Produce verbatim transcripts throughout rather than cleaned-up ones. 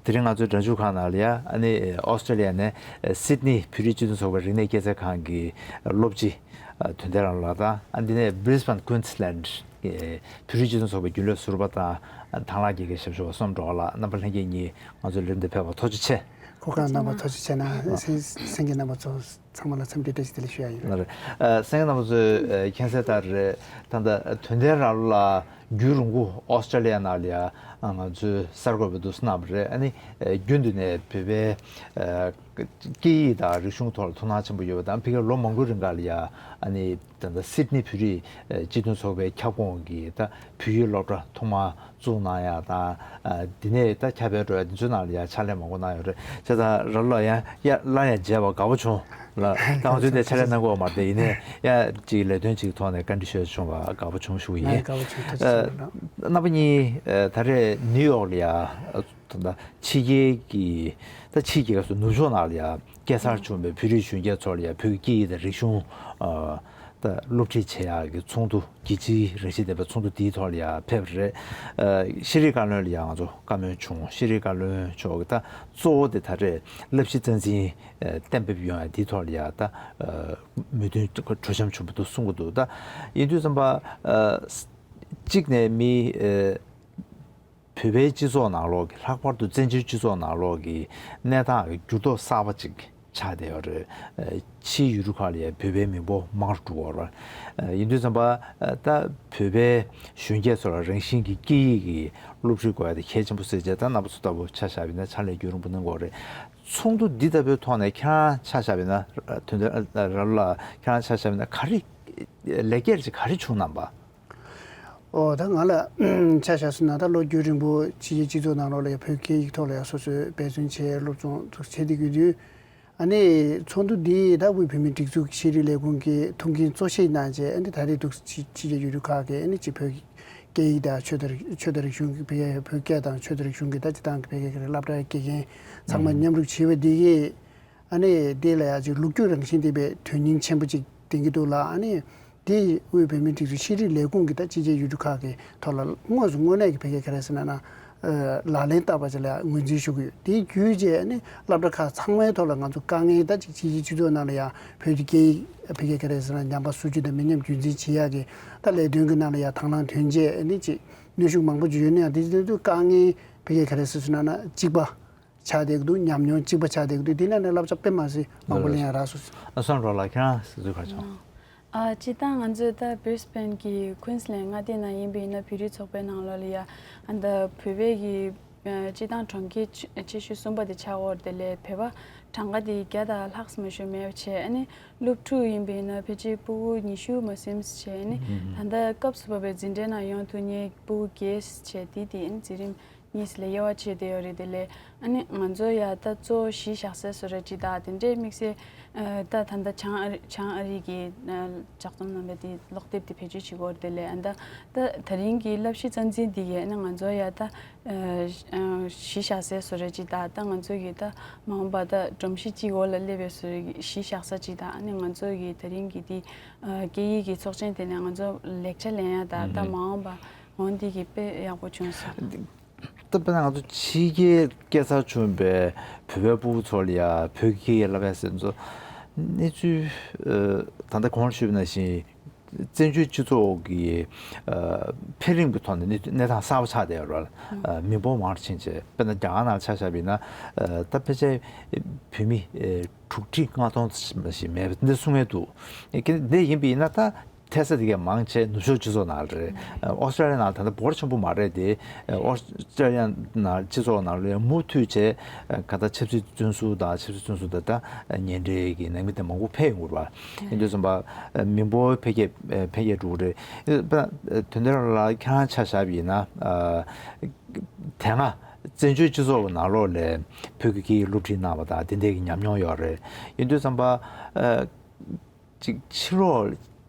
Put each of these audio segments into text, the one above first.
དེ་རིང་ང་ཚོའི་སྒྲ་འཇུག་ཁང་ནང་ལ་ཡ་ཨ་ནི་ཨོ་སི་ཀྲི་ལི་ཡ་ནས་སིད་ནི་བོད་རིགས་སྤྱི་མཐུན་ཚོགས་པའི་རིག་གནས་སྐྱེད་ཚལ་ཁང་གི་སློབ་སྤྱི་དོན་ལྡན་རང་ལགས་དང་། ཨ་འདི་ནས་Brisbane Queensland བོད་རིགས་སྤྱི་མཐུན་ཚོགས་པའི་རྒྱུན་ལས་ཟུར་པ་དང་། དང་བླངས་དགེ་རྒན་ཞབས་ཞུ་བ་བསོད་ནམས་སྒྲོལ་དཀར་ལགས། རྣམ་པ་ལྷན་རྒྱས་གཉིས་ང་ཚོའི་ལས་རིམ་འདིར་ཕེབས་པར་ཐུགས་རྗེ་ཆེ། ཁོ་གང་རྣམ་པ་ཐུགས་རྗེ་ཆེ་གནང་། ཨ། སེང་སེང་གེ་རྣམ་པ་ཚོ་ཚང་མ་ལ་འཚམས་འདྲི་བཀྲ་ཤིས་བདེ་ལེགས་ཞུ་ཡ་ཡིན། ལགས་རེད། ཨ། སེང་གེ་རྣམ་པ་ཚོས་ཨ་མཁྱེན་གསལ་ལྟར་རེད། ད་ལྟ་དོན་ལྡན་རང་ལགས་རྒྱུན་རིང་པོ་ཨོ་སི་ཀྲི་ལི་ཡ་ནང་ལ་ཡ་ང་ཚོའི་གསར་འགོད་པའི་འདུག་སེ་གནང་བ་རེད། ཨ་ནི་ཨ་རྒྱུན་དུ་ནས་བོད་པའི་ཨ་སྐད་ཡིག་དང་རིག་གཞུང་ཐོག་ལ་ཐུགས་སྣང་ཆེན་པོ་ཡོད་པ་དང་། ཕ་གིར་ལོ་མང་པོའི་རིང་ག་ལ་ཡ་ཨ་ནི་ད་ལྟ་སིད་ནི་བོད་རིགས་ཨ་སྤྱི་མཐུན་ཚོགས་པའི་ཁྱབ་ཁོངས་ཀྱི་ད་བོད་ཡིག་སློབ་གྲྭ་ཐོག་མ་བཙུགས་གནང་ཡ་དང་། ཨ་འདི་ནས་ད་ཁྱབ་སྤེལ་འགྲོ་ཡ་འདི་ཚོའི་ནང་ལ་ཡ་ཕྱག་ལས་མང་པོ་གནང་ཡོད་རེད། བྱས་ཙང་ར་ལོ་ཡང་ཡ་སླར་ཡང་མཇལ་བ་དགའ་པོ་བྱུང་ལ། ད་ང་ཚོའི་དེ་ཕྱག་ལས་གནང་དགོས་པ་མ་རེད་དེ། ཡིན་ནའི་ཡ་ཅིག་ལས་དོན་ཅིག་ཐོག་ནས་བཀའ་འདྲི་ཞུ་ཡ་བྱུང་བ་དགའ་པོ་བྱུང་ཞུ་གི་ཡིན། དགའ་པོ་བྱུང་། ཐུགས་རྗེ་ཆེ་གནང་། རྣམ་པ་གཉིས་ཨ་ད་རེས་ནིའུ་ཡོག་ལ་ཡ་ཨ་ད་ལྟ་ཕྱི་རྒྱལ་གྱི་ད་ཕྱི་རྒྱལ་ཁབ་སུ་ནུབ་ཕྱོགས་ནང་ལ་ཡ་སྐྱེས་འཚར་བྱུང་བའི་བོད་རིགས་གཞོན་སྐྱེས་ཚོ་ལ་ཡ་བོད་ཀྱི་སྐད་ཡིག་དང་རིག་གཞུང་ཨ་ད་སློབ་ཁྲིད་བྱེད་ཡག་གི་ཚོགས་འདུ། རྒྱལ་སྤྱིའི་རང་བཞིན་ལྡན་པའི་ཚོགས་འདུ་འདིའི་ཐོག་ལ་ཡ་ཕེབས་པ་རེད། ཨ་ཤེས་རིག་བཀའ་བློན་ལ་ཡ་ང་ཚོ་བཀའ་མོལ་བྱུང་། ཤེས་རིག་བཀའ་བློན་མཆོག་གིས་ད་གཙོ་བོ་དེ་ད་རེས་བསླབ་གཞི་རྩ་འཛིན་ཨ་གཏན་འབེབས་ཡོང་ཡ་འདིའི་ཐོག་ལ་ཡ་ད་ཨ་མོས་མཐུན་གྲོས་འཆམ་བྱུང་བ་འདུག་གསུང་གི་འདུག་ད་ཡིན་དུས་ཙམ་པ་ཨ་གཅིག་ནས་མི་ཨ་བོད་པའི་སྤྱི་ཚོགས་ནང་ལོགས་ཀྱི། ལྷག་པར་དུ་བཙན་བྱོལ་སྤྱི་ཚོགས་ནང་ལོགས་ཀྱི་གནས་སྟངས་ཀྱི་འགྱུར་ལྡོག་གསར་པ་ཅིག་ཆགས་བསྡད་ཡོད་རེད། ཨ་ཕྱིའི་ཡུལ་གྲུ་ཁག་ལ་ཡང་བོད་པའི་མི་འབོར་མང་རུ་འགྲོ་གི་ཡོད་རེད། ཨ་ཡིན་དུས་ཙམ་པ་ཨ་ད་བོད་པའི་གཞོན་སྐྱེས་ཚོ་ལ་རང་བཞིན་གྱི་སྐད་ཡིག་གི་སློབ་ཁྲིད་དགོས་ཡ་དེ་གལ་ཆེན་པོ་རེད་ཟེར་བྱས། ད་རྣམ་པ་ཚོ་ལྟ་བུ་ཆ་བཞག་པ་ཡིན་ན་ཕྱག་ལས་རྒྱུན་རིང་པོ་གནང་གི་ཡོད་རེད། ཚོགས་འདུ་འདི་ལྟ་བུའི་ཐོག་ནས་ཁྱེད་རང་ཆ་བཞག་པ་ཡིན་ན། ཨ་དོན་དག་ཨ་ར་ལ་ཁྱེད་རང་ཆ་བཞག་པ་ཡིན་ན་ག་རེ་ལེགས་སྐྱེས་ཅིག་ག་རེ་བྱུང་གནང་པ། ཨོ་ད་ང་ལ་ཆ་བཞག་སོང་ན། ད་ལོ་རྒྱུན་རིང་པོ་ཕྱི་རྒྱལ་སྤྱི་ཚོགས་ནང་ལོགས་ལ་ཡང་བོད་སྐད་ཡིག་ཐོག་ལ་ཡང་སོ་སོས་འབད་བརྩོན་བྱས། སློབ་སྦྱོང་ཚུགས་བྱས་བསྡད་ཡོད་དུས། ཨ་ནི་ཚོགས་འདུ་འདི་ད་དབུས་བོད་མིའི་སྒྲིག་འཛུགས་ཤེས་རིག་ལས་ཁུངས་ཀྱིས་ཐུགས་འགན་གཙོ་བཞེས་གནང་བྱས། ཨ་ནི་ད་རེས་འདུག་ཕྱི་ཕྱི་རྒྱལ་ཡུལ་གྲུ་ཁག་གི་ཨ་ནི་ཅིག་བོད་སྐད་ཡིག་དང་ཆོས་དང་ཆོས་དང་རིག་གཞུང་གི་འཕེལ་རྒྱས། བོད་སྐད་དང་ཆོས་དང་རིག་གཞུང་གི་ད་སྤྱི་བཏང་གི་འཕེལ་རྒྱས་ཀྱི་སློབ་གྲྭའི་དགེ་རྒན་ཚང་མ་མཉམ་རུབ་བྱས་པ་འདི་གིས། ཨ་ནི་དེ་ལ་ཡང་ཅིག་ལོ་རྒྱུས་རང་བཞིན་ལྡན་པའི་དོན་སྙིང་ཆེན་པོ་ཅིག་ལྡན་གྱི་འདུག་ལ། ཨ་ནི་དེ་དབུས་བོད་མིའི་སྒྲིག་འཛུགས་ཤེས་རིག་ལས་ཁུངས་ཀྱིས་ད་ཕྱི་རྒྱལ་ཡུལ་གྲུ་ཁག་གི་ཐོག་ལ་དངོས་སུ་དངོས་གནས་ཀྱི་ཕ་གིར་ག་རེ་ཟེར་ན་ན། ཨ་ལག་ལེན་བསྟར་བ་ཅིག་ལ་ངོས་འཛིན་ཞུ་གི་ཡོད། དེ་བརྒྱུད་བྱས་ཨ་ནི་སློབ་གྲྭ་ཁག་ཚང་མའི་ཐོག་ལ་ང་ཚོ་དཀའ་ངལ་ད་ཅིག་ཕྱི་རྒྱལ་སྤྱི་ཚོགས་ནང་ལ་ཡང་བོད་ཀྱི་སྐད་ཡིག་ཕ་གིར་ག་རེ་ཟེར་ན་ཉམས་པ་སོར་ཆུད་དང་མི་ཉམས་རྒྱུན་འཛིན་བྱེད་ཡག་གི་ད་ལས་དོན་གྱི་ནང་ལ་ཡང་དང་བླངས་དོན་བྱས། ཨ་ནི་ཅིག་གནོན་ཤུགས་མང་པོ་ཅིག་ཡོད་ན་ཡང་། དེ་དེ་དུས་དཀའ་ངལ་ཕ་གིར་ག་རེ་ཟེར་ན་ན་གཅིག་པ། ཆགས་བསྡད་ཀྱི་འདུག་ཉམས་མྱོང་གཅིག་པ་ཆགས་བསྡད་ཀྱི་འདུག་དེ་ནས་ནི་བསླབ་བྱ་དཔེ་མ་སྲིད་མང་པོ་ལེན་ཡ་རག་སོང་། ཨ་སོང་རོགས་ལ་ཁྱེད་རང་གཟིགས་ཚུལ་ག་རེ་བྱུང་། ཨ་སྤྱིར་བཏང་ང་ཚོས་ད་Brisbane་གི་Queensland་མངའ་སྡེ་ནང་ཡིན་པ་ཡིན་ན། བོད་རིགས་ཚོགས་པའི་ནང་ལོགས་ལ་ཡ་ཨ་ད་བོད་པའི་གི་ཨ་སྤྱིར་བཏང་གྲོང་ཁྱེར་ཆེ་ཆེ་ཤོས་གསུམ་པ་དེ་ཆགས་ཡོད་རེད། དེ་ལས་བོད་པ་གྲངས་ཀ་དེ་བརྒྱ་དང་ལྷག་ཙམ་མ་གཏོགས་མེད་པ་བྱས། ཨ་ནི་སློབ་ཕྲུག་ཡིན་པ་ཡིན་ན་ཕལ་ཆེར་ཕྲུ་གུ་ཉི་ཤུ་མ་ཟིན་བྱས། ཨ་ནི་ད་ལྟ་སྐབས་སུ་བབས་པའི་འཛིན་གྲྭའི་ནང་ཡོང་ཐུབ་མཁན་ཕྲུ་གུ་བརྒྱད་བྱས། དེ་དེ་ཨ་ནི་འཛིན་རིམ་གཉིས་ལ་དབྱེ་བ་ཕྱེ་བསྡད་ཡོད་རེད། དེ་ལས་ཨ་ནི་ང་ཚོ་ཡ་ད་གཙོ་བོ་གཞི་བཞག་སའི་བཟོ་གྲྭ་སྤྱི་དང་དེ་འདྲའི་དམིགས་བསལ་ཨ་ད་ད་ལྟ་བྱང་ཨ་རི་བྱང་ཨ་རི་གི་ཨ་ལྗགས་རྩོམ་རྣམ་པ་དེ་ཀློག་དེབ་དེ་བེད་སྤྱོད་བྱེད་ཀྱི་ཡོད་རེད། དེ་ལས་ཨ་ད་ད་ད་རིང་གི་བསླབ་གཞི་རྩ་འཛིན་འདི་གས་ཨ་ནི་ང་ཚོ་ཡ་ད་ཨ་གཞི་བཞག་སའི་བཟོ་གྲྭ་སྤྱི་དང་། ད་ང་ཚོ་གི་ད་མ་འོངས་པ་ད་སྒྲོམ་གཞི་གཅིག་འོག་ལ་སླེབས་པའི་བཟོ་གཞི་བཞག་ས་སྤྱི་དང་། ཨ་ནི་ང་ཚོ་གི་ད་རིང་གི་དེ་ཨ་སྐད་ཡིག་གི་ཚོགས་ཆེན་དེ་ནས་ང་ཚོ་ལེགས་ཆ་ལེན་ཡ་དང་། ད་མ་འོངས་པ་འོ་འདི་གི་དཔེ་ཡག་པོ་བྱུང་སོང་། ད་དཔེར་ན་ང་ཚོ་ཕྱི་རྒྱལ་སྐྱེས་འཚར་བྱུང་བའི་བོད་པའི་ཕྲུ་གུ་ཚོ་ལ་ཡ་བོད་ཀྱི་སྐད་ཡིག་བསླབ་ཡ་ཟེར་ཚོ་གནས་ཚུལ་ཨ་ད་ལྟ་གོང་ལ་ཞུས་པ་ནང་བཞིན་བཙན་བྱོལ་སྤྱི་ཚོགས་ཀྱི་ཨ་འཕེལ་རིམ་གྱི་ཐོག་ནས་གནས་གནས་སྟངས་གསར་པ་ཆགས་བསྡད་ཡོད་རེད། ཨ་མི་འབོར་མང་རུ་ཕྱིན་བྱས། དཔེར་ན་རྒྱ་གར་ནང་ཆ་བཞག་པ་ཡིན་ན་ཨ་ད་ཕལ་ཆེར་བོད་མི་ཨ་དྲུག་ཁྲི་ལྔ་སྟོང་ཞིག་མེད་པ་འདི་གསུང་གི་འདུག་འདི་ཡིན་པ་ཡིན་ན་ད། ཐེ་ས་དེ་གས་མང་ཆེ་ནུབ་ཕྱོགས་སྤྱི་ཚོགས་ནང་རེད། ཨོ་སི་ཀྲ་ལི་ཡ་ནང་ད་ལྟ་འབོར་ཆེན་པོ་མ་རེད་དེ། ཨོ་སི་ཀྲ་ལི་ཡ་ནང་སྤྱི་ཚོགས་ནང་ལ་མུ་མཐུད་བྱས་ག་ད་ཆབ་སྲིད་བཙོན་ཟུར་དང་། ཆབ་སྲིད་བཙོན་ཟུར་དང་ད་ཉེ་འབྲེལ་གྱི་ནང་མི་དེ་མང་པོ་ཕེབས་ཡོང་གི་རེད་པ། ཡིན་དུས་ཙམ་པ་མི་འབོར་འཕེལ་རྒྱས་འཕེལ་རྒྱས་འགྲོ་གི་རེད། དཔེར་ན་དོན་དེ་ལ་ཁྱེད་རང་ཆ་བཞག་པ་ཡིན་ན། དེ་སྔ་བཙན་བྱོལ་སྤྱི་ཚོགས་ཀྱི་ནང་ལོགས་ལ་བོད་ཀྱི་སྐད་ཡིག་སློབ་ཁྲིད་གནང་བ་དང་དེ་འདྲའི་གི་ཉམས་མྱོང་ཡོད་རེད། ཡིན་དུས་ཙམ་པ་ཅིག་ཕྱི་ལོགས།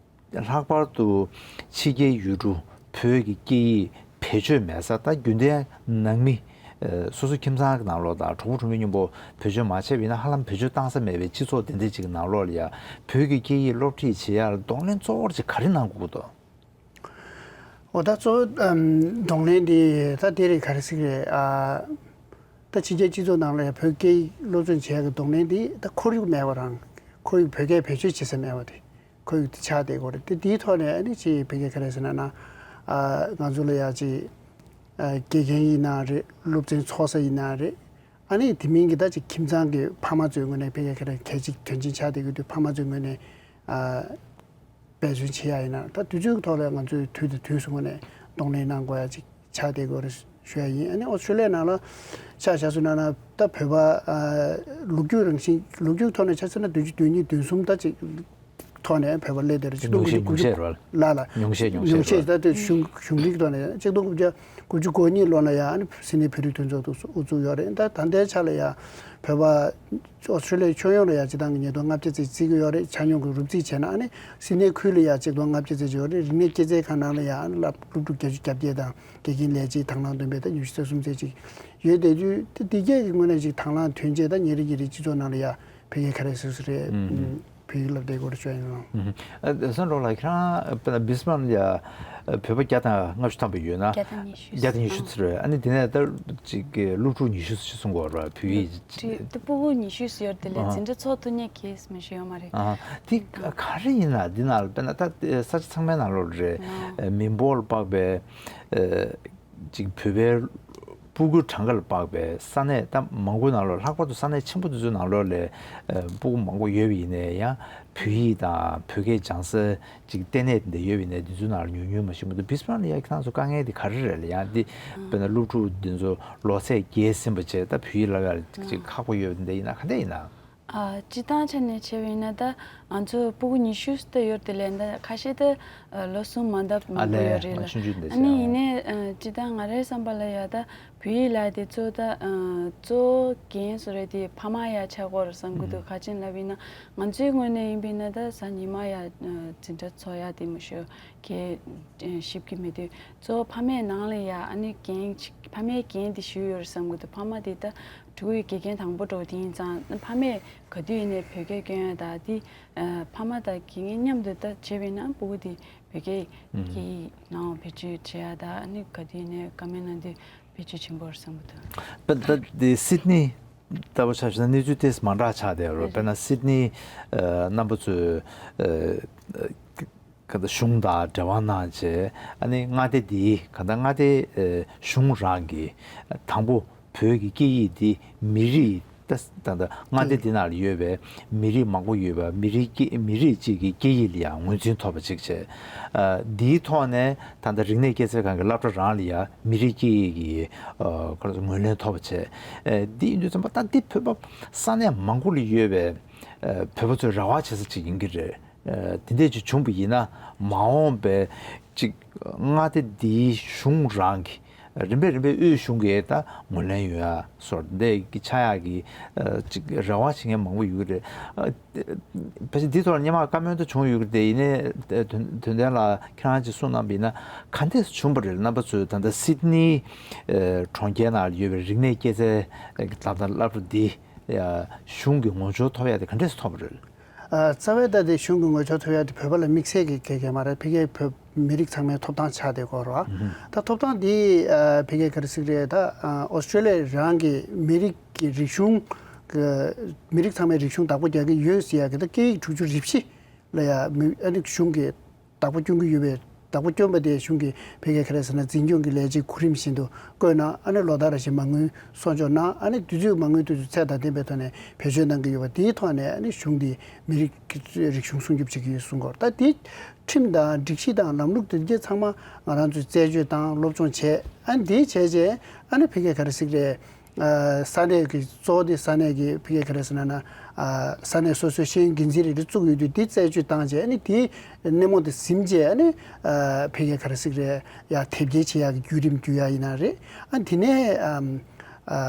ལྷག་པར་དུ་ཕྱི་རྒྱལ་ཡུལ་གྲུ་བོད་ཀྱི་སྐད་ཡིག་བེད་སྤྱོད་མེད་ས། ད་རྒྱུན་ལྡན་ནང་མི་ཨ་སོ་སོ་ཁྱིམ་ཚང་གི་ནང་ལོགས་དང་གྲོགས་པོ་གྲོགས་མོ་མཉམ་པོ་བེད་སྤྱོད་མ་བྱས་པ་ཡིན་ན་ཧ་ལམ་བེད་སྤྱོད་བཏང་ས་མེད་པའི་སྤྱི་ཚོགས་དེ་འདྲ་ཅིག་གི་ནང་ལོགས་ལ་ཡ་བོད་ཀྱི་སྐད་ཡིག་སློབ་ཁྲིད་བྱེད་ཡ་ལ་གདོང་ལེན་གཙོ་བོར་ཅིག་ག་རེ་གནང་དགོས་ཀྱི་འདུག་འོ་ད་གཙོ་བོ་ཨམ་གདོང་ལེན་འདི་ད་དེ་རེད། ག་རེ་ཟེར་གི་རེད། ཨ་ ད་ཕྱི་རྒྱལ་སྤྱི་ཚོགས་ནང་ལ་ཡང་བོད་སྐད་ཡིག་སློབ་སྦྱོང་བྱེད་ཡག་གི་གདོང་ལེན་འདི་ད་ཁོར་ཡུག་མེད་པ་རང་། ཁོར་ཡུག་བོད་སྐད་བེད་སྤྱོད་བྱེད་ས་མེད་པ་དེ། ཁོར་ཡུག་དེ་ཆགས་བསྡད་ཀྱི་ཡོད་རེད། དེ་དེའི་ཐོག་ནས་ཨ་ནི་ཅིག་བོད་སྐད་ག་རེ་ཟེར་ན་ན། ཨ། ང་ཚོ་ལ་ཡང་ཅིག་ཨ། དགེ་རྒན་ཡིན་ན་རེད། སློབ་ཚན་ཚོགས་ས་ཡིན་ན་རེད། ཨ་ནི་དེ་མིན་གྱི་ད་ཅིག་ཁྱིམ་ཚང་གི་ཕ་མ་ཚོའི་ངོས་ནས་བོད་སྐད་ག་རེ་གལ་ཆེ་དོན་ཆེན་ཆགས་བསྡད་ཀྱི་འདུག་ཕ་མ་ཚོའི་ངོས་ནས། ཨ། འབད་བརྩོན་བྱེད་ཡ་ཡིན་ན། ད་དུས་ཚོད་ཀྱི་ཐོག་ལ་ང་ཚོས་དུས་དང་དུས་སུ་ངོས་ནས་གདོང་ལེན་གནང་དགོས་ཡ་ཅིག་ཆགས་བསྡད་ཀྱི་ཡོད་རེད་ཞུ་ཡ་ཡིན། ཨ་ནི་ཨོ་སི་ཀྲོ་ལི་ཡ་ནང་ལ་ཆ་བཞག་སོང་ན་ན། ད་བོད་པ། ཨ། ལོ་རྒྱུས་རང་བཞིན། ལོ་རྒྱུས་ཐོག་ནས་ཆ་མཚོན་ན་བདུན་ཅུ་དོན་གཉིས་དོན་གསུམ་ད་ཅིག་ཐོག་ནས་བོད་པ་སླེབས་བསྡད་རེད། ཆིག་སྟོང་དགུ་བརྒྱ་དགུ་བཅུ་ལ་ལ། ཉུང་ཤས་ཉུང་ཤས་ཉུང་ཤས་རེད། ད་ལྟ་གཞུང་གཞུང་འབྲེལ་ཐོག་ནས་ཆིག་སྟོང་དགུ་བརྒྱ་དགུ་བཅུ་གོ་གཉིས་ལོ་ལ་ཡ། ཨ་ནི་སིད་ནི་བོད་རིགས་མཐུན་ཚོགས་དང་དབུ་བཙུགས་ཡོད་རེད། ད་ད་ལྟའི་ཆ་ལ་ཡ་བོད་པ་ཨོ་སི་ཀྲོ་ལི་ཡའི་ཁྱོན་ཡོངས་ལ་ཡ་སྤྱི་བཏང་གི་ཉིས་སྟོང་ལྔ་བརྒྱ་ཙམ་བརྩི་གི་ཡོད་རེད། ཆ་སྙོམས་ཀྱི་རོབ་རྩིས་བྱས་ན། ཨ་ནི་སིད་ནི་ཁུལ་ལ་ཡ་ཆིག་སྟོང་ལྔ་བརྒྱ་ཙམ་ཡོད་རེད། རིག་གནས་སྐྱེད་ཚལ་ཁང་ནང་ལ་ཡ། ཨ་ནི་སློབ་སློབ་ཕྲུག་བརྒྱད་ཅུ་གྱ་བརྒྱད་དང་དགེ་རྒན་ལས་བྱེད་དང་བླངས་ཐོན་པའི་ད་ཉི་ཤུ་རྩ་གསུམ་ཙམ་ཅིག་ཡོད་དེ། དུས་དེ་དེ་གས་ཀྱི་ངོས་ནས་ཅིག་དང་བླངས་ཐོན་རྗེས་ད་ཉིན་རེ་ཉིན་རེ་སྤྱི་ཚོགས་ནང་ལ་ཡ་བོད་སྐད་ག་རེ་ཟེར་ཟེར་རེད། ཨུམ། བོད་ཡིག་བསླབ་བསྡད་ཀྱི་ཡོད་རེད་ཞུ་ཡ་ཡིན། ཨུམ། ཨ། བསམ་གྲུབ་ལགས། ཁྱེད་རང་དཔེར་ན་བིས་མར་ལ་ཡ་བོད་པ་བརྒྱ་དང་ལྔ་བཅུ་ཐམ་པ་ཡོད་ན། བརྒྱ་དང་ཉི་ཤུ། བརྒྱ་དང་ཉི་ཤུ་ཙམ་རེད། ཨ་ནི་དེ་ནས་ད་ཅིག་གི་སློབ་ཕྲུག་ཉི་ཤུ་ཙམ་ཞིག་གསུང་གི་ཡོད་རེད། བོད་ཡིག་ཅིག་ད་སྤུ་གུ་ཉི་ཤུ་ཙམ་ཡོད་རེད། དེ་ལས། ཨ། འཛིན་གྲྭ་ཚོགས་ཐུབ་མཁན་གྱི་མི་ཞིག་ཡོད་མ་རེད། ཨ། དེ་ག་རེ་ཡིན་ན། འདི་ནང་ལ་དཔེར་ན་ད་ས་ཆ་ཚང་མའི་ནང་ལོགས་རེད། ཨ། མི་འབོར་ལ་དཔག་པའི། ཨ། ཅིག་བོད་པའི་སྤུ་གུ་གྲངས་ཀ་ལ་དཔག་པའི་ས་གནས་ད་མང་པོ་ནང་ལོགས། ལྷག་པར་དུ་ས་གནས་ཆེན་པོ་དེ་ཚོའི་ནང་ལོགས་ལ་སྤུ་གུ་མང་པོ་ཡོད་པ་ཡིན་ནའི་ཡང་བོད་ཡིག་དང་བོད་སྐད་སྦྱང་ས་ཅིག་ལྟེ་གནས་དེ་འདྲ་ཡོད་པ་ཡིན་ནའི་དེ་ཚོའི་ནང་ལ་ཉུང་ཉུང་མ་ཞིག་མ་གཏོགས། བིས་མར་ལ་ཡ་ཁྱེད་རང་ཚོ་དཀའ་ངལ་དེ་ག་རེ་རེད་ལབ་ཡ། འདི་དཔེར་ན་སློབ་ཕྲུག་འདི་ཚོ་ལོ་ཚད་བརྒལ་ཟིན་པ་བྱས། ད་བོད་ཡིག་བསླབ་ཡ་ལ་ཅིག་ཁག་པོ་ཡོད་པ་འདི་ཡིན་ན། ག་འདྲ་ཡིན་ན། ཨ། སྤྱིར་བཏང་ཆ་ནས་བྱས་པ་ཡིན་ན། ད་ང་ཚོ་སྤུ་གུ་ཉི་ཤུ་ཙམ་ཡོད་དེ་ལས། ད་ཁ་ཤས་ད་ལོ་གསུམ་མ་འདབ་མང་པོ་ཡོད་རེད་ལ། ཨ་ལས། ཆུང་ཆུང་འདི་ཨ་ནི་ཡིན་ནའི། ཨ། སྤྱིར་བཏང་ང་རའི་བསམ་པ་ལ་ཡ་ད་བོད་ཡིག་ལབ་དེ་གཙོ་བོ་ད། ཨ། གཙོ་བོ་རྒན་བཟོ་རེད་དེ་ཕ་མ་ཡ་ཆགས་ཀྱི་ཡོད་རེད་བསམ་གྱི་འདུག་ཨུམ། ག་རེ་ཡིན་ལབ་ཡིན་ན། ང་ཚོའི་ངོས་ནས་ཡིན་པ་ཡིན་ན། ད་གཟའ་ཉི་མ་ཡ་འཛིན་གྲྭ་ཚོགས་ཡ་དེ་མང་ཤོས་གས། ཨ། ཞིབ་ཀྱི་མི་འདུག་གཙོ་བོ་ཕ་མའི་ནང་ལ་ཡ་ཨ་ནི་འགན་ཅིག་ཕ་མའི་འགན་དེ་ཞུས་ཡོད་རེད་བསམ་གྱི་འདུག་ཕ་མ་དེ་ད་ཕྲུ་གུའི་དགེ་རྒན་དང་པོ་འདྲ་བོ་དེ་ཡིན་ཙང་། ཕ་མས་ག་དུས་ཡིན་ནའི་བོད་སྐད་སྐྱོན་ཡ་དང་དེ། ཨ། ཕ་མ་དང་དགེ་རྒན་མཉམ་དུ་ད་བྱས་པ་ཡིན་ན་སྤུ་གུ་དེ་བོད་སྐད་ཀྱི་ནང་བེད་སྤྱོད་བྱེད་ཡ་དང་། ཨ་ནི་ག་དུས་ཡིན་ནའི་བཀའ་མོལ་གནང་དུས་བེད་སྤྱོད་ཆེན་པོ་རེད་བསམ་གྱི་འདུག་དཔེར་ན་ད་དེ་སིད་ནི་ལྟ་བུ་ཆ་བཞག་ན་གནས་ཚུལ་ཏོག་ཙམ་མ་འདྲ་ཆགས་བསྡད་ཡོད་རེད། དཔེར་ན་སིད་ནི། ཨ། རྣམ་པ་ཚོས། ཨ། ག་ད་གཞུང་དང་འབྲེལ་བ་གནང་བྱས། ཨ་ནི་མངའ་སྡེ་འདིའི། ག་ད་མངའ་སྡེ། ཨ། གཞུང་རང་གིས་དང་པོ་བོད་ཀྱི་སྐད་ཡིག་འདི་མི་རིགས། ད་ད་ད་མངའ་སྡེ་འདི་ནང་ལ་ཡོད་པའི་མི་རིགས་མང་པོ་ཡོད་པ། མི་རིགས་ཀྱི། མི་རིགས་གཅིག་གི་སྐད་ཡིག་ལ་ཡང་ངོས་འཛིན་ཐོབ་པ་ཅིག་བྱས། ཨ། འདིའི་ཐོག་ནས་ད་ལྟ་རིག་གནས་སྐྱེད་ཚལ་ཁང་གི་སློབ་གྲྭ་རང་ལ་ཡང་མི་རིགས་སྐད་ཡིག་གི། ཨ། ཁོ་རང་ཚོ་ངོས་ལེན་ཐོབ་པ་བྱས། ཨ། འདི་ཡིན་དུས་ཙམ་པ་ད་འདི་བོད་པ་ས་གནས་མང་པོ་ལ་ཡོད་པའི། ཨ། བོད་པ་ཚོས་རེ་བ་བྱེད་ས་ཅིག་ཡིན་གྱི་རེད། ཨ། དེ་འདྲས་ཅིག་བྱུང་བ་ཡིན་ན། མ་འོངས་པའི་ཅིག་མངའ་སྡེ་འདིའི་གཞུང་རང་གི། རིམ་པས་རིམ་པས་དབུས་གཞུང་གིས་ད་ངོས་ལེན་ཡོང་ཡ་བཟོ་འདྲ་གི་ཆགས་ཡག་གི། ཨ། ཅིག་རེ་བ་བྱེད་མཁན་མང་པོ་ཡོད་རེད། ཨ། ཕལ་ཆེར་འདིའི་ཐོག་ལ་སྔོན་མ་བཀའ་མོལ་ད་བྱུང་ཡོད་ཀྱི་རེད། དེ་ཡིན་ནའི་དོན་དོན་ལྡན་ལགས་ཁྱེད་རང་ཅིག་གསུངས་གནང་བ་ཡིན་ན། ག་འདྲས་བྱུང་བ་རེད། རྣམ་པ་ཚོས་ད་ལྟ་སིད་ནི། ཨ། གྲོང་ཁྱེར་ནང་ཡོད་པའི་རིག་གནས་སྐྱེད་ཚལ་གྱི་ད་ལྟ་སློབ་གྲྭ་འདི། ཡ། གཞུང་གི་ངོ་སྦྱོར་ཐོབ་ཡ་དེ་ག་འདྲས་སེ་ཐོབ་པ་རེད། ཨ། རྩ་བའི་ད་དེ་གཞུང་གི་ངོ་སྦྱོར་ཐོབ་ཡ་དེ་བོད་པ་ལ་དམིགས་བསལ་གྱི་གལ་གལ་མ་རེད། ཕ་གིའི་བོད་མི་རིགས་ཚང་མའི་ཐོབ་ཐང་ཆགས་བསྡད་ཀྱི་ཡོད་རེད་བ། ཨུ་ཧུ། ད་ཐོབ་ཐང་དེ། ཨ། ཕ་གིའི་ག་རེ་ཟེར་གྱི་རེད། ད། ཨ། ཨོ་སི་ཀྲོ་ལི་ཡ་རང་གི་མི་རིགས་ཀྱི་རིག་གཞུང་གི། མི་རིགས་ཚང་མའི་རིག་གཞུང་བདག་པོ་རྒྱག་གི་ཡོད་ཟེར་ཡ་གི་ད་སྐད་ཡིག་དྲུག་ཅུ་རེ་བཞི་ལ་ཡ་མི། ཨ་ནི་གཞུང་གི་བདག་པོ་སྐྱོན་གྱི་ཡོད་པའི། བདག་པོ་སྐྱོན་པ་དེ་གཞུང་གིས་ཕ་གིའི་ག་རེ་ཟེར་ན་འཛིན་སྐྱོང་གི་ལས་བྱེད་གོ་རིམ་བཞིན་དུ་བསྐོས་གནང་། ཨ་ནི་ལོ་ལྟར་རེ་བཞིན་མ་དངུལ་གསོག་འཇོག་གནང་། ཨ་ནི་དུས་ཚོད་མ་དངུལ་དེ་ཚོ་ཚད་དང་ལྡན་པའི་ཐོག་ནས་བེད་སྤྱོད་གནང་གི་ཡོད་པ། དེའི་ཐོག་ནས་ཨ་ནི་གཞུང་དེ་མི་རིགས་ཀྱི་རིག་གཞུང་སྲུང་སྐྱོབ་བྱེད་ཀྱི་ཡོད་གསུང་གི་ཡོད་རེད། ད་དེ་ཁྲིམས་དང་སྒྲིག་གཞི་དང་ལམ་ལུགས་དེ་གྱད་ཚང་མ་ང་རང་ཚོས་རྩད་གཅོད་བཏང་། སློབ་སྦྱོང་བྱས། ཨ་ནི་དེ་བྱས་རྗེས་ཨ་ནི་ཕ་གིའི་ག་རེ་ཟེར་གྱི་རེད། ཨ། ས་གནས་ཀྱི་གཙོ་བོ་དེ་ས་གནས་ཀྱི་ཕ་གིའི་ག་རེ་ཟེར་ན་ན། ཨ། ས་གནས་སོ་སོའི་ཤེས་ཡོན་འགན་འཛིན་རེ་རེ་བཙུགས་ཡོད་དུས། དེ་རྩད་གཅོད་བཏང་རྗེས་ཨ་ནི་དེའི་སྣེ་མོ་དེ་ཟིན་རྗེས་ཨ་ནི། ཨ། ཕ་གིའི་ག་རེ་ཟེར་གྱི་རེད། ཡ། དེབ་སྐྱེལ་བྱེད་ཡག་གི་བརྒྱུད་རིམ་བརྒྱུད་ཡ་ཡིན་ན་རེད། ཨ། དེ་ནས། ཨམ། ཨ།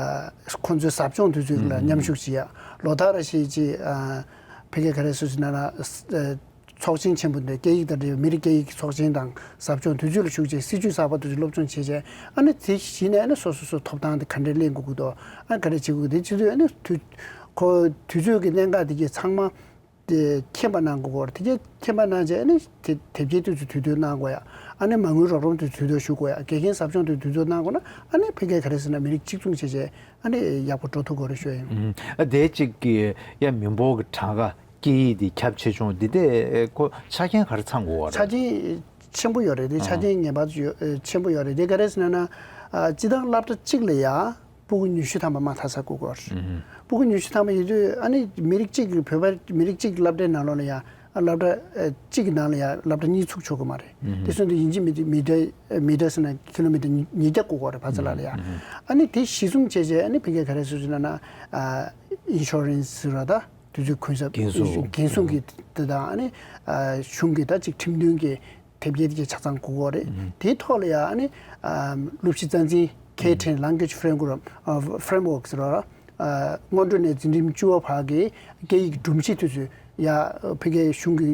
ཁོང་ཚོའི་ཟབ་སྦྱོང་དུས་ཚོད་ལ་ཨུ་ཧུ། མཉམ་ཞུགས་བྱེད་ཡ། ལོ་ལྟར་རེ་བཞིན་གྱི། ཨ། ཕ་གིའི་ག་རེ་ཟེར་ན་ན། ཨ། ཚོགས་ཆེན་ཆེན་པོ་འདི། སྐད་ཡིག་དང་འབྲེལ་བའི་མི་རིགས་སྐད་ཡིག་གི་ཚོགས་ཆེན་དང་ཟབ་སྦྱོང་དུས་ཚོད་ལ་ཞུགས་རྗེས་སྲིད་ཇུས་གསར་པ་དེ་ཚོ་སློབ་སྦྱོང་བྱས་རྗེས་ཨ་ནི་དེ་གཞི་ནས་ཨ་ནི་སོ་སོ་སོ་ཐོབ་ཐང་དེ་ག་འདྲས་ལེན་དགོས་ཀྱི་འདུག་ཨ། ག་འདྲས་བྱེད་དགོས་ཀྱི་འདུག་དེ་བྱེད་དུས་ཨ་ནི་དུས་ཁོ་དུས་ཚོད་ཀྱི་གནད་འགག་དེ་གྱད་ཚང་མ་ དེ་མཁྱེན་པ་གནང་དགོས་སྐོར། དེ་གས་མཁྱེན་པ་གནང་རྗེས་ཨ་ནི་དེ་དེབ་སྐྱེལ་དུས་ཚོད་དུས་ཚོད་གནང་དགོས་ཡ། ཨ་ནི་མ་དངུལ་རོགས་རམ་དུས་ཚོད་དུས་ཚོད་ཞུ་དགོས་ཡ། དགེ་རྒན་ཟབ་སྦྱོང་དུས་དུས་ཚོད་གནང་དགོས་ན་ཨ་ནི་ཕ་གིར་ག་རེ་ཟེར་ན་མི་རིགས་གཅིག་མཚུངས་བྱས་རྗེས་ཨ་ནི་ཡག་པོ་འགྲོ་ཐུབ་དགོས་རེད་ཞུ་ཡ་ཡིན། ཨ་དེ་གཅིག་གི་ཡ་མི་འབོར་གྱི་གྲངས་ཀ་སྐད་ཡིག་དེ་ཁྱབ་ཆེ་ཆུང་འདི་དེ་ཁོ་ཆ་རྐྱེན་ག་རེ་ཚང་དགོས་བ་ཆ་རེད། རྐྱེན་ཆེན་པོ་ཡོད་རེད་དེ། ཆ་རྐྱེན་ངེས་པར་དུ་ཡོད་ཆེན་པོ་ཡོད་རེད་དེ། ག་རེ་ཟེར་ན་ན་ཨ་སྤྱི་བཏང་སློབ་གྲྭ་གཅིག་ལ་ཡ་སྤུ་གུ་ཉི་ཤུ་ཐམ་པ་མ་མཐའ་ས་སྒུག་དགོས་རེད། སྤུ་གུ་ཉི་ཤུ་ཐམ་པ་ཡོད་དུས་ཨ་ནི་མི་རིགས་གཅིག་གི་བོད་པ་མི་རིགས་གཅིག་གི་སློབ་གྲྭའི་ནང་ལོགས་ལ་ཡ་ཨ་སློབ་གྲྭ་ཨ་གཅིག་གི་ནང་ལ་ཡ་སློབ་གྲྭ་གཉིས་ཚུགས་ཆོག་གི་མ་རེད། དེ་སོང་དུས་ཡིན་གཅིག་མིན་གཅིག་མི་ཊར་མི་ཊར་ཟེར་ན་ཀི་ལོ་མི་ཊར་ཉིས་ཉིས་བརྒྱ་སྒུག་དགོས་རེད་ཕ་ཚ་ལ་ལ་ཡ། ཨ་ནི་དེ་གཞི་བཟུང་བྱས་རྗེས་ཨ་ནི་ཕ་གིར་ག་རེ་ཟེར་ན་ན་ཨ་ཨིན་ཤོ་རན་སི་ཟེར་བ་ད། དུས་ཚོད་གུན་གསབ་འགན་སྲུང་འགན་སྲུང་གི་དེ་དང་ཨ་ནི་ཨ་གཞུང་གི་ད་ཅིག་ཁྲིམས་མཐུན་གྱི་དེབ་སྐྱེལ་དེ་ཆ་ཚང་དགོས་ཀྱི་རེད། དེའི་ཐོག་ལ་ཡང་ཨ་ནི་ཨ་སློབ་གཞི་རྩ་འཛིན་K ten language framework framework ཟེར་བ་ཨ་སྔོན་འགྲོ་ནས་འཛིན་རིམ་བཅུ་པ་བར་གྱི་སྐད་ཡིག་སྒྲོམ་གཞི་དེ་ཚོ་ཡ་ཕ་གིའི་གཞུང་གི་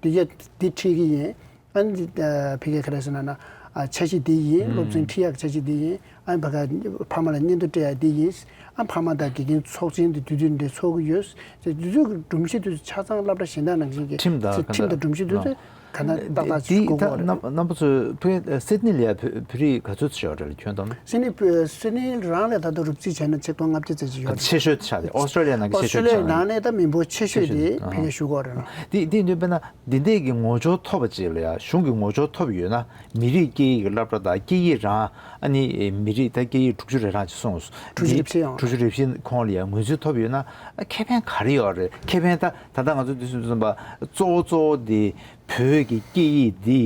དེ་ག་དེ་ཁྲིད་ཀྱི་ཡིན། ཨ་ནི་ཨ་ཕ་གིར་ག་རེ་ཟེར་ན་ན་ཨ་འཆར་གཞི་འདི་ཡིན། སློབ་ཚན་ཁྲིད་ཡག་འཆར་གཞི་འདི་ཡིན། ཨ་ནི་ཕ་ག་ཕ་མ་ལ་སྙན་ཐོ་སྤྲད་ཡག་འདི་ཡིན། ཨ་ཕ་མ་དང་དགེ་རྒན་ཚོགས་ཆེན་འདི་དུས་དུས་འདི་ཚོགས་ཀྱི་ཡོད། དེ་དུས་ཚོད་ཀྱི་སྒྲོམ་གཞི་དུས་ཚོད་ཆ་ཚང་སློབ་གྲྭ་གཞན་དག་ནང་བཞིན་གྱི་ཁྲིམས་དང་ཁྲིམས་དང་སྒྲོམ་གཞི་དུས་ཚོད་ག་ན་ཏག་ཏག་ཅིག་དགོས་ཀྱི་རེད། རྣམ་རྣམ་པ་ཚོས་ཕ་གི་སིད་ནི་ལ་ཡ་བོད་བོད་རིགས་ག་ཚོད་ཙམ་ཡོད་རེད་ཁྱོན་བསྡོམས། སིད་ནི་བོད་སིད་ནི་རང་ལ་ད་དུང་རུབ་རྩིས་བྱས་ན་ཆིག་སྟོང་ལྔ་བརྒྱ་ཙམ་ཅིག་ཡོད་རེད། ཆེ་ཤོས་ཆགས་ཏེ་ཨོ་སི་ཀྲོ་ལི་ཡ་ནང་གི་ཆེ་ཤོས་ཆགས་ནས། ཨོ་སི་ཀྲོ་ལི་ཡ་ནང་ནས་ད་མི་འབོར་ཆེ་ཤོས་དེ་ཕ་གིར་བཞུགས་ཀྱི་ཡོད་རེད་ལ། དེ་དེ་འདོད་པས་ན། འདི་འདྲས་ཀྱི་ངོ་སྦྱོར་ཐོབ་པ་ཅིག་ལ་ཡང་གཞུང་གི་ངོ་སྦྱོར་ཐོབ་ཡོད་ན་མི་རིགས་སྐད་ཡིག་གི་སློབ་གྲྭ་དང་སྐད་ཡིག་རང་ཨ་ནི་མི་རིགས་ད་སྐད་ཡིག་དྲུག་ཅུ་རེ་གྲངས་ཅིག་གསུངས་སོང་། དྲུག་ཅུ་རེ་བཞི་ཡང་དྲུག་ཅུ་རེ་བཞི་ཁོངས་ལ་ཡང་ངོས་འཛིན་ཐོབ་ཡོད་ན་ཨ་ཁེ་ཕན་ག་རེ་ཡོད་རེད། ཁེ་ཕན་ད་ད་ལྟ་ང་ཚོ་འདི་སུན་གཙོ་བོ་གཙོ་བོ་འདི་བོད་ཀྱི་སྐད་ཡིག་འདི་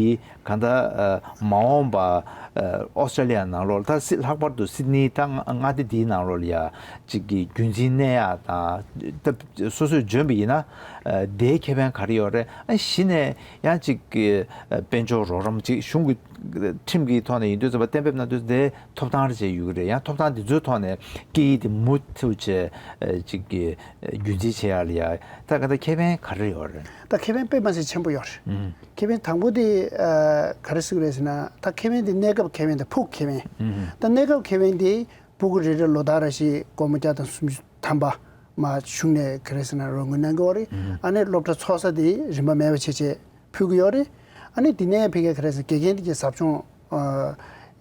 གང་ལྟར་མ་འོངས་པ་ཨོ་སི་ཀྲོ་ལི་ཡ་ནང་ལོགས་ད་སི་ལྷག་པར་དུ་སིད་ནི་ད་མངའ་སྡེ་འདིའི་ནང་ལོགས་ལ་ཡང་ཅིག་གི་རྒྱུན་འཛིན་གནས་ཡག་དང་ད་སོ་སོས་འཇོན་པ་ཡིན་ན། ཨ་དེའི་ཁེ་ཕན་ག་རེ་ཡོད་རེད། ཨ་གཞི་ནས་ཡང་ཅིག་གི་ཨ་དཔལ་འབྱོར་རོགས་རམ་ཅིག་གཞུང་གི་ཁྲིམས་ཀྱི་ཐོག་ནས་ཡིན་དུས་ཙམ་པ་གཏན་འབེབས་གནང་དུས་དེ་ཐོབ་ཐང་རེ་བྱས་ཡོད་ཀྱི་རེད། ཡང་ཐོབ་ཐང་འདི་ཚོའི་ཐོག་ནས་སྐད་ཡིག་དེ་མུ་མཐུད་བྱས་ཨ་ཅིག་གི་ཨ་རྒྱུན་འཛིན་བྱེད་ཡག་ལ་ཡ་ད་ག་ད་ཁེ་ཕན་ག་རེ་ཡོད་རེད། ད་ཁེ་ཕན་དཔེ་མ་སྲིད་ཆེན་པོ་ཡོད་རེད། ཨུམ། ཁེ་ཕན་དང་པོ་དེ་ཨ་ག་རེ་ཟེར་གི་རེད་ཟེར་ན་ད་ཁེ་ཕན་དེ་གནས་སྐབས་ཁེ་ཕན་དང་ཕུགས་ཁེ་ཕན། ཨུམ། ད་གནས་སྐབས་ཁེ་ཕན་དེ། སྤུ་གུ་རེ་རེ་ལོ་ལྟར་རེ་བཞིན་སྒོར་མོ་བརྒྱ་དང་སུམ་ཅུ་ཐམ་པ་མ་གཞུང་ནས་ག་རེ་ཟེར་ན་རོགས་དངུལ་གནང་གི་ཡོད་རེད། ཨ་ནི་སློབ་གྲྭ་འཚོགས་ས་དེ་རིན་པ་མེད་པ་བྱས་བྱས་ཕུལ་གི་ཡོད་རེད། ཨ་ནི་དེ་ནས་ཕ་གིར་ག་རེ་ཟེར་དགེ་རྒན་དེ་གའི་ཟབ་སྦྱོང་ཨ་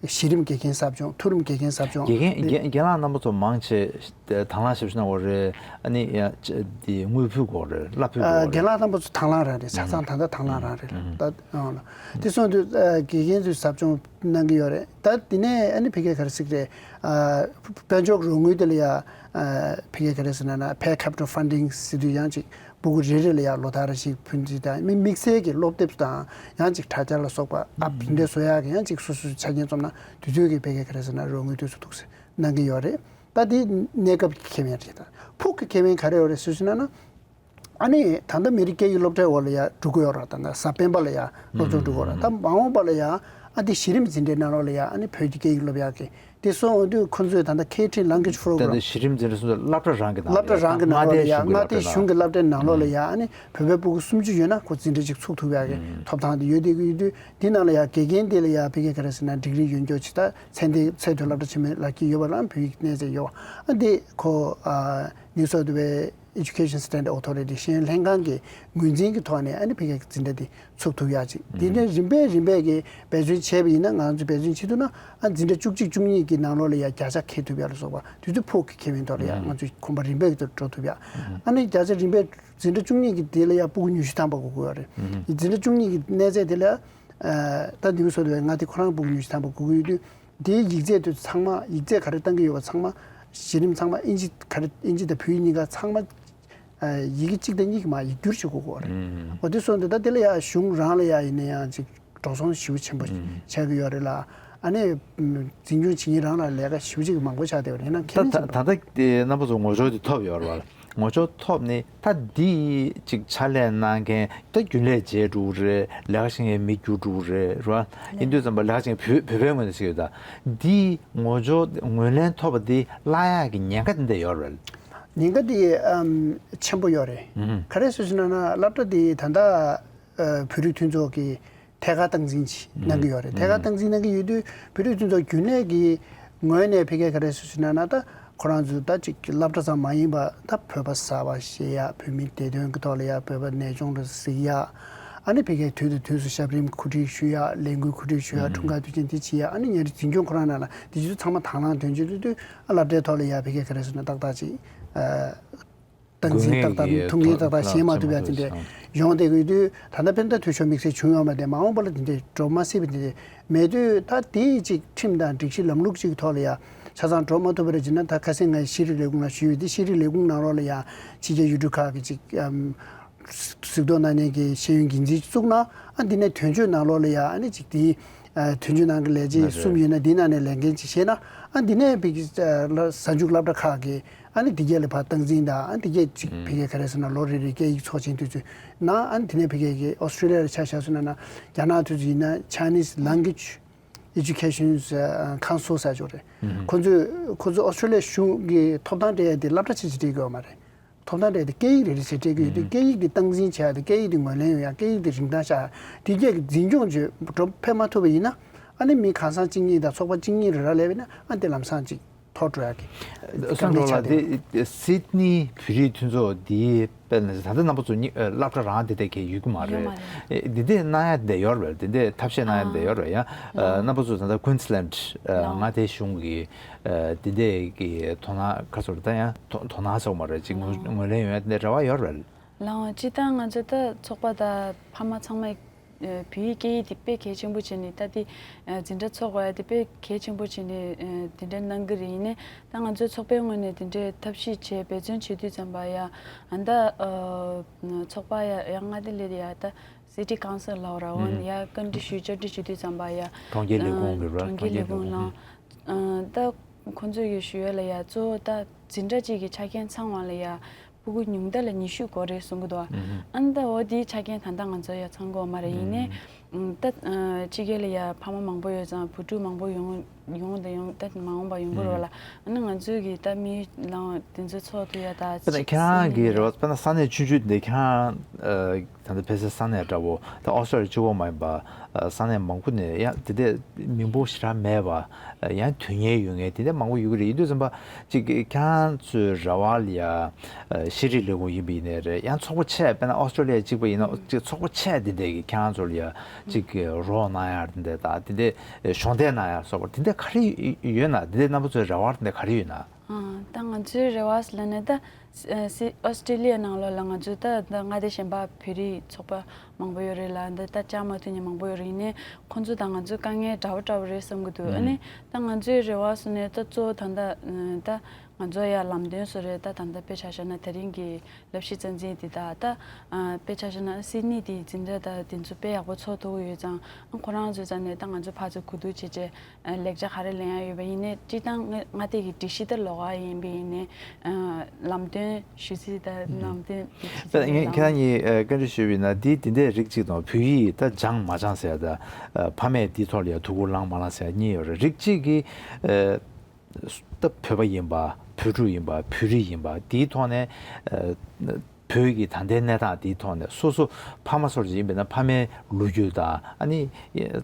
གཞི་རིམ་དགེ་རྒན་ཟབ་སྦྱོང་མཐོ་རིམ་དགེ་རྒན་ཟབ་སྦྱོང་དགེ་རྒན་རྒན་ལགས་རྣམ་པ་ཚོ་མང་ཆེ་དང་བླངས་ཞབས་ཞུ་གནང་བ་རེད། ཨ་ནི་ཡང་དེ་དངུལ་ཕུལ་དགོས་རེད་གླ་ཕུལ་དགོས་རེད། རྒན་ལགས་རྣམ་པ་ཚོ་དང་བླངས་རང་རེད། ཆ་ཚང་ད་ལྟ་དང་བླངས་རང་རེད་ལ། ད་ཨང་ལ་དེ་སོང་དུས་དགེ་རྒན་ཚོས་ཟབ་སྦྱོང་གནང་གི་ཡོད་རེད། ད་དེ་ནས་ཨ་ནི་ཕ་གིར་ག་རེ་ཟེར་གི་རེད། ཨ་དཔལ་འབྱོར་རོགས་དངུལ་དེ་ལ་ཡ་ཨ་ཕ་གིར་ག་རེ་ཟེར་ན་ན་per capita funding ཟེར་དུས་ཡང་ཅིག་སྤུ་གུ་རེ་རེ་ལ་ཡ་ལོ་ལྟར་རེ་ཞིག་ཕུལ་རྩིས་དང་མི་དམིགས་བསལ་གྱི་སློབ་དེབ་དང་ཡང་ཅིག་དྲ་རྒྱ་ལ་སོགས་པ་ཨ་དེ་འདྲ་བཟོ་ཡག་གི་ཡང་ཅིག་སོ་སོའི་ཆ་རྐྱེན་འཛོམས་ན་དུས་ཚོད་ཀྱི་ཕ་གིར་ག་རེ་ཟེར་ན་རོགས་དངུལ་དུས་སུ་ཐུགས་སེ་གནང་གི་ཡོད་རེད། ད་དེ་གནས་སྐབས་ཀྱི་ཁེ་ཕན་རེད། ད་ཕུགས་ཀྱི་ཁེ་ཕན་ག་རེ་ཡོད་རེད་ཟེར་ན་ན། ཨ་ནི་ད་ལྟ་མི་རིགས་སྐད་ཡིག་སློབ་གྲྭའི་འོག་ལ་ཡ་འགྲོ་གི་ཡོད་ར། ད་ལྟ་གཟའ་སྤེན་པ་ལ་ཡ་སློབ་སྦྱོང་འགྲོ་གི་ཡོད་ར། ད་མ་འོངས་པ་ལ་ཡ་ཨ་འདི་གཞི་རིམ་འཛིན་གྲྭའི་ནང་ལོགས་ལ་ཡ་ཨ་ནི་བོད་ཀྱི་སྐད་ཡིག་སློབ་ཡག་གི་དེ་སོང་འོང་དུས་ཁོ་ཚོས་ད་ལྟ་K ten language ད་program ལྟ་གཞི་རིམ་འཛིན་གྲྭ་སོ་སོའི་སློབ་གྲྭ་རང་གི་ནང་ལ་ཡ་སློབ་གྲྭ་རང་གི་ནང་ལོགས་ལ་ཡ་མངའ་སྡེ་གཞུང་གི་སློབ་གྲྭའི་ནང་ལོགས་ལ་ཡ་ཨ་ནི་བོད་པའི་སྤུ་གུ་སུམ་ཅུ་ཡོད་ན་ཁོ་འཛིན་གྲྭ་གཅིག་ཚུགས་ཐུབ་ཡག་གི་ཐོབ་ཐང་དེ་ཡོད་བསྡད་ཀྱི་ཡོད་དུས་དེ་ནང་ལ་ཡ་དགེ་རྒན་དེ་ལ་ཡ་ཕ་གིར་ག་རེ་ཟེར་ན་ཌིག་རི་ཡོད་མཁན་ཅིག་ད་ཚད་ལྡན་ཚད་མཐོའི་སློབ་གྲྭ་ཆེན་མོའི་ལག་ཁྱེར་ཡོད་པ་ལ་བོད་ཡིག་གནས་ཚད་ཡོད་པ་ཨ་འདི་ཁོ་ཨ་New South Wales Education Standard Authority ཤེས་ཡོན་ལྷན་ཁང་གི་ངོས་འཛིན་གྱི་ཐོག་ནས་ཨ་ནི་ཕ་གིའི་འཛིན་གྲྭ་འདི་ཚུགས་ཐུབ་ཡག་ཅིག་དེ་ནས་རིམ་པས་རིམ་པས་ཀྱི་འབད་བརྩོན་བྱས་པ་ཡིན་ན་ང་ཚོ་འབད་བརྩོན་བྱེད་ཐུབ་ན་ཨ་འཛིན་གྲྭ་བཅུ་གཅིག་བཅུ་གཉིས་ཀྱི་ནང་ལོགས་ལ་ཡ་བརྒྱ་ཆ་འཁྱེར་ཐུབ་ཡག་ལ་སོགས་པ་དུས་ཚོད་ཕོགས་ཀྱི་ཁེ་ཕན་ཐོག་ལ་ཡ་ང་ཚོས་གོམ་པ་རིམ་པས་ཀྱི་འགྲོ་ཐུབ་ཡག་ཨ་ནི་བརྒྱ་ཆ་རིམ་པས་འཛིན་གྲྭ་བཅུ་གཉིས་ཀྱི་དེ་ལ་ཡ་སྤུ་གུ་ཉི་ཤུ་ཐམ་པ་དགོས་ཀྱི་ཡོད་རེད། འཛིན་གྲྭ་བཅུ་གཉིས་ཀྱི་གནས་ཚད་དེ་ལ་ཡ་ད་ནིའུ་སོ་ཏེ་ལ་ཡ་མངའ་སྡེ་ཁོ་རང་སྤུ་གུ་ཉི་ཤུ་ཐམ་པ་དགོས་ཀྱི་ཡོད་དུས། དེའི་ཡིག་ཚད་དེ་ཚང་མ་ཡིག་ཚད་ག་རེ་བཏང་གི་ཡོད་པ་ཚང་མ་གཞི་རིམ་ཚང་མ་ཨིན་ཇི་ག་རེ་ཨིན་ཇི་དང་བོད་ཡིག་གཉིས་ཀ་ཚང་མ་ཨ་ཡི་གེ་གཅིག་དང་གཉིས་ཀྱི་མ་ཡིག་སྒྱུར་བྱེད་དགོས་ཀྱི་ཡོད་རེད། ཨོ་དེ་སོང་དུས་ད་དེ་ལ་ཡ་གཞུང་རང་ལ་ཡ་ཡིན་ན་ཡང་ཅིག་འགྲོ་སོང་ཞེ་པོ་ཆེན་པོ་ཆགས་ཀྱི་ཡོད་རེད་ལ། ཨ་ནི་འཛིན་སྐྱོང་བྱེད་མཁན་རང་ལ་ལས་ཀ་ཞེ་པོ་ཅིག་མང་པོ་ཆགས་བསྡད་ཡོད་རེད། ཡིན་ན་ད་ཁེ་ཕན་ད་ད་ལྟ་དེ་རྣམ་པ་ཚོ་ངོ་སྦྱོར་དེ་ཐོབ་ཡོད་རེད་བ། ངོ་སྦྱོར་ཐོབ་ནས་ད་འདི་ཅིག་ཕྱག་ལས་གནང་མཁན་ད་རྒྱུན་ལས་བྱས་འགྲོ་གི་རེད། ལས་ཀ་བྱེད་མཁན་མི་འགྱུར་འགྲོ་གི་རེད་ར། ཡིན་དུས་ཙམ་པ་ལས་ཀ་བྱེད་མཁན་བོད་བོད་པའི་ངོས་ནས་ཟེར་གྱི་ཡོད་ད། འདི་ངོ་སྦྱོར་ངོས་ལེན་ཐོབ་པ་འདི་བརླག་ཡག་གི་ཉེན་ཁ་འདི་འདྲ་ཡོད་རེད། ཉེན་ཁ་འདི་ཨམ་ཆེན་པོ་ཡོད་རེད། ཨུ་ཧུ། ག་རེ་ཟེར་ཞུ་ན་ན་སློབ་གྲྭ་འདི་ད་ལྟ་ཨ་བོད་རིགས་མཐུན་ཚོགས་ཀྱི་ཐད་ཀར་སྟངས་འཛིན་ཅིག་གནང་གི་ཡོད་རེད། ཐད་ཀར་སྟངས་འཛིན་གནང་གི་ཡོད་དུས་བོད་རིགས་མཐུན་ཚོགས་རྒྱུན་ལས་ཀྱི་ངོས་ནས་ཕ་གིར་ག་རེ་ཟེར་ཞུ་ན་ན་ད་ ཁོ་རང་ཚོས་ད་ཅིག་སློབ་གྲྭ་ཙམ་མ་ཡིན་པ་ད་བོད་པ་གསར་པ་ཤེས་ཡག་བོད་མིའི་བདེ་དོན་གྱི་ཐོག་ལ་ཡ་བོད་པ་ནད་གཅོང་རེད་གཟིགས་ཡག་ཨ་ནི་ཕ་གིའི་དུས་དང་དུས་སུ་ཞབས་རིམ་གོ་སྒྲིག་ཞུ་ཡག་ལས་འགུལ་གོ་སྒྲིག་ཞུ་ཡག་འཁྲུངས་སྐར་དུས་ཆེན་དེ་བྱེད་ཡག་ཨ་ནི་ཉིན་རེ་འཛིན་སྐྱོང་ཁོ་རང་ནང་ལ་དེ་ཚོ་ཚང་མ་དང་བླངས་དོན་གཅོད་དུས་དུས་ཨ་སློབ་གྲྭའི་ཐོག་ལ་ཡ་ཕ་གིའི་ག་རེ་ཟེར་ན་ཏག་ཏག་ཅིག་ཨ། སྟངས་འཛིན་ཏག་ཏག་མཐོང་གི་ཏག་ཏག་ཤེས་མ་ཐུབ་ཡ་དེ་འདྲས་ཡོང་བསྡད་ཀྱི་ཡོད་དུས་ད་ལྟ་ཕན་ཐོགས་འདུ་ཤོག་དམིགས་བསལ་བྱུང་ཡོད་མ་རེད། མ་འོངས་པ་ལ་དེ་འདྲས་འགྲོ་མ་སྲིད་པ་དེ་འདྲས་མེད་དུས་ད་དེའི་ཅིག་ཁྲིམས་དང་སྒྲིག་གཞི་ལམ་ལུགས་ཅིག་ཐོག་ལ་ཡ་ཆ་ཚང་འགྲོ་མ་ཐུབ་པ་རེད་ཅེ་ན། ད་ཁ་སང་ང་ཤེས་རིག་ལས་ཁུངས་ལ་ཞུས་ཡོད་དེ་ཤེས་རིག་ལས་ཁུངས་ནང་ལོགས་ལ་ཡ་ཕྱི་རྒྱལ་ཡུལ་གྲུ་ཁག་གི་ཅིག་གཟིགས་རྟོག་གནང་མཁན་གྱི་ཤེས་ཡོན་འགན་འཛིན་བཙུགས་ན་ཨ་འདི་ནས་དོན་གཅོད་ནང་ལོགས་ལ་ཡ་ཨ་ནི་ཅིག་དེའི་དོན་གཅོད་ནང་གི་ལས་བྱེད་གསུམ་ཡོད་ན་འདི་ནང་ནས་ལས་འགན་ཅིག་བཞེས་ན་ཨ་འདི་ནས་ཕ་གི་གཟའ་མཇུག་སློབ་གྲྭ་ཁག་གི་ཨ་ནི་འདི་གས་ལ་ཕར་སྟངས་འཛིན་དང་ཨ་འདི་གས་ཅིག་ཕ་གིའི་ག་རེ་ཟེར་ན་ལོ་རེ་རེ་སྐད་ཡིག་ཚོགས་ཆེན་དུས་ཚོད་ནང་ཨ་ནི་དེ་ནས་ཕ་གི་གི་ཨོ་སི་ཀྲི་ལི་ཡ་ལ་ཆ་བཞག་སོང་ན་ན་རྒྱ་ནག་དུས་ཚོད་ཡིན་ན་Chinese Language Education Council ཟེར་ཅིག་ཡོད་རེད། ཁོ་ཚོས་ཁོ་ཚོས་ཨོ་སི་ཀྲི་ལི་ཡ་གཞུང་གི་ཐོབ་ཐང་སྤྲད་ཡ་དེ་སློབ་གྲྭ་ཆ་ཆ་སྤྲད་དགོས་ཡོད་མ་རེད། ཐོབ་ཐང་སྤྲད་དེ་སྐད་ཡིག་རེ་རེ་བྱས་སྤྲད་ཀྱི་ཡོད་དུས་སྐད་ཡིག་དེ་སྟངས་འཛིན་བྱ་ཡ་དང་སྐད་ཡིག་དེ་རིན་ཐང་བཞག་ཡ་དེ་གས་ཀྱི་འཛིན་སྐྱོང་བྱེད་འགྲོ་ཕེབས་མ་ཐུབ་པ་ཡིན་ན་ཨ་ནི་མི་གང་ཟག་གཅིག་གཉིས་དང་ཚོགས་པ་གཅིག་གཉིས་རེ་རེ་ལས་པ་ཡིན་ན་ཨ་དེ་ལམ་སང་ཅིག་ཐོར་འགྲོ་ཡག་གི་དཀའ་ངལ་ཆགས་བསྡད་ཡོད། སིད་ནི་བོད་རིགས་མཐུན་ཚོགས་འདིའི་དཔེར་ན་ད་ལྟ་རྣམ་པ་ཚོ་གཉིས་སློབ་གྲྭ་རང་འདི་འདྲས་གས་ཡོད་ཀྱི་མ་རེད། འདི་འདྲས་གནང་ཡ་འདི་འདྲས་ཡོད་རེད། འདི་འདྲས་ཐབས་ཤེས་གནང་ཡ་འདི་འདྲས་ཡོད་རེད་ཡ། རྣམ་པ་ཚོ་ད་ལྟ་ཀུན་སི་ལན་མངའ་སྡེ་གཞུང་གི་འདི་འདྲས་ཀྱི་དོ་སྣང་ཁ་ཚོར་ད་ཡང་དོ་སྣང་ཟེར་བ་མ་རེད་ཅིག་ངོས་ལེན་ཡོང་ཡ་འདི་འདྲས་རེ་བ་ཡོད་རེད། ལགས་འོང་། སྤྱིར་བཏང་ང་ཚོ་ད་ཚོགས་པ་དང་ཕ་མ་ཚང་མས་བོད་ཡིག་སྐད་ཡིག་དེ་དཔེ་གལ་ཆེན་པོ་བྱས་ནས་ད་དེ་འཛིན་གྲྭ་འཚོགས་དགོས་ཡ་དེ་དཔེ་གལ་ཆེན་པོ་བྱས་ནས་དེ་འདྲ་གནང་གི་རེད། ཡིན་ནའི་ད་ང་ཚོའི་ཚོགས་པའི་ངོས་ནས་དེ་འདྲའི་ཐབས་ཤེས་བྱས་འབད་བརྩོན་བྱེད་དུས་ཙམ་པ་ཡ་ཨ་ད་ཚོགས་པ་ཡ་ཡ་མངའ་སྡེ་ལས་ཡ་ད་སི་ཊི་ཀའུན་སིལ་ལབ་ར་འོན་ཡ་བཀའ་འདྲི་ཞུ་བཅར་འདྲི་ཞུ་དུས་ཙམ་པ་ཡ་གྲོང་ཁྱེར་ལས་ཁུངས་ཀྱི་ར་གྲོང་ཁྱེར་ལས་ཁུངས་ལ་ད་ཁོང་ཚོས་ཡ་ཞུ་ཡ་ལ་ཡ་གཙོ་བོ་ད་འཛིན་གྲྭ་གཅིག་གི་ཆ་རྐྱེན་ཚང་བ་ལ་ཡ། སྤུ་གུ་ཉུང་མཐའ་ལ་ཉི་ཤུ་འགོར་རེད་གསུང་གི་འདུག་བ། ཨ་ནི་ད་འོ་དེའི་ཆ་རྐྱེན་ད་ལྟ་ང་ཚོ་ཡ་ཚང་གི་ཡོད་མ་རེད། ཡིན་ནའི་ད་ཕྱི་རྒྱལ་ལ་ཡ་ཕ་མ་མང་པོ་ཡོད་ཙང་བུ་ཕྲུག་མང་པོ་ཡོང་ཡོང་དང་ཡོང་ད་མ་འོངས་པ་ཡོང་གི་རེད་བ་ལ། ཨ་ནི་ང་ཚོའི་གི་ད་མི་ལའང་དེ་ཚོ་ཚོགས་ཐུབ་ཡ་ད་ཅིག་ཁྱེད་རང་གི་རེ་བ་དཔེར་ན་ས་གནས་ཆུང་ཆུང་འདི་ཁྱེད་རང་ད་ལྟ་ཕེབས་སའི་ས་གནས་འདྲ་བོ་ད་ཨོ་སི་ཀྲི་ལི་ཡ་གཅིག་པོ་མ་ཡིན་པ་ས་གནས་མང་པོ་ནས་ཡང་དེ་འདྲའི་མི་འབོར་ཞེ་དྲག་མེད་པ་ཡང་དོན་གཉེར་ཡོད་མཁན་དེ་འདྲ་མང་པོ་ཡོད་ཀྱི་རེད། ཡིན་དུས་ཙམ་པ་ཅིག་ཁྱེད་རང་ཚོའི་རེ་བ་ལ་ཡ། ཤེས་རིག་ལས་ཁུངས་ཡིན་པ་ཡིན་ནའི་རེད། ཡང་ཚོགས་པ་ཆེ་དཔེར་ན་ཨོ་སི་ཀྲི་ལི་ཡ་གཅིག་པ་ཡིན་ན་ཅིག་ཚོགས་པ་ཆེ་དེ་འདྲས་ཀྱིས་ཁྱེད་རང་ཚོ་ལ་ཡ་ཅིག་རོགས་གནང་ཡ་དེ་འདྲས་དང་དེ་འདྲས་གཞོགས་འདེགས་གནང་ཡ་སོགས་པ་དེ་འདྲས་ག་རེ་ཡོད་ན། དེ་འདྲས་རྣམ་པ་ཚོའི་རེ་བ་དེ་འདྲས་ག་རེ་ཡོད་ན། ད་ང་ཚོའི་རེ་བ་ལ་ནི་ད་སི་ཨོ་སི་ཀྲི་ལི་ཡ་ནང་ལོགས་ལ་ང་ཚོ་ད་ད་མངའ་སྡེ་གཞན་པ་བོད་རིགས་ཚོགས་པ་མང་པོ་ཡོད་རེད་ལ། འདི་ད་བཅར་མ་ཐུབ་མཁན་མང་པོ་ཡོད་རེད། ཡིན་ནའི་ཁོང་ཚོ་དང་ང་ཚོའི་དཀའ་ངལ་འདྲ་བོ་འདྲ་བོ་རེད་བསམ་གྱི་འདུག་ཨ་ནི་ད་ང་ཚོའི་རེ་བ་སོང་ནས་ད་གཙོ་བོ་ད་ད་ད། ང་ཚོ་ཡ་ལམ་སྟོན་སོགས་རེད། ད་ད་ལྟ་དཔེ་ཆ་བཞག་ན་དེ་རིང་གི་ལབ་གཞི་རྩ་འཛིན་འདི་དག་ད་དཔེ་ཆ་བཞག་ན་སིད་ནི་དེའི་འཛིན་གྲྭ་དང་དེ་ཚོ་དཔེ་ཡག་པོ་ཚོགས་ཐུབ་ཀྱི་ཡོད་ཙང་ཁོ་རང་ཚོའི་རྩ་ནས་ད་ང་ཚོ་ཕར་ཚུར་གོ་བསྡུར་བྱས་བྱས་ལེགས་ཆ་ག་རེ་ལེན་ཡ་ཡོད་པ་ཡིན་ནའི་སྤྱིར་བཏང་མངའ་སྡེ་གི་སྒྲིག་གཞི་ད་ལོགས་ཀ་ཡིན་པ་ཡིན་ནའི་ལམ་སྟོན་ཞུ་སྲིད་ད་ལམ་སྟོན་དེ་ཞུ་སྲིད་ངས་ལམ་ཁྱེད་རང་གཉིས་བཀའ་འདྲི་ཞུས་པ་ཡིན་ན་འདི་འདི་འདྲའི་རིགས་གཅིག་དང་བོད་ཡིག་ད་སྦྱང་མ་སྦྱང་ཟེར་ཡ་ད་ཕ་མས་འདི་ཐོག་ལ་ཡ་ཐུགས་ཁུར་བླངས་མ་བླངས་ཟེར་ཡ་གཉིས་ཡོད་རེད། རིགས་གཅིག་གིས། ད་བོད་པ་ཡིན་པ་བོད་ཕྲུག་ཡིན་པ་བོད་རིགས་ཡིན་པ་དེའི་ཐོག་ནས་བོད་ཀྱི་ད་ལྟའི་གནས་སྟངས་དེའི་ཐོག་ནས་སོ་སོ་ཕ་མ་སོགས་ཡིན་པས་ན་ཕ་མའི་ལོ་རྒྱུས་དང་ཨ་ནི་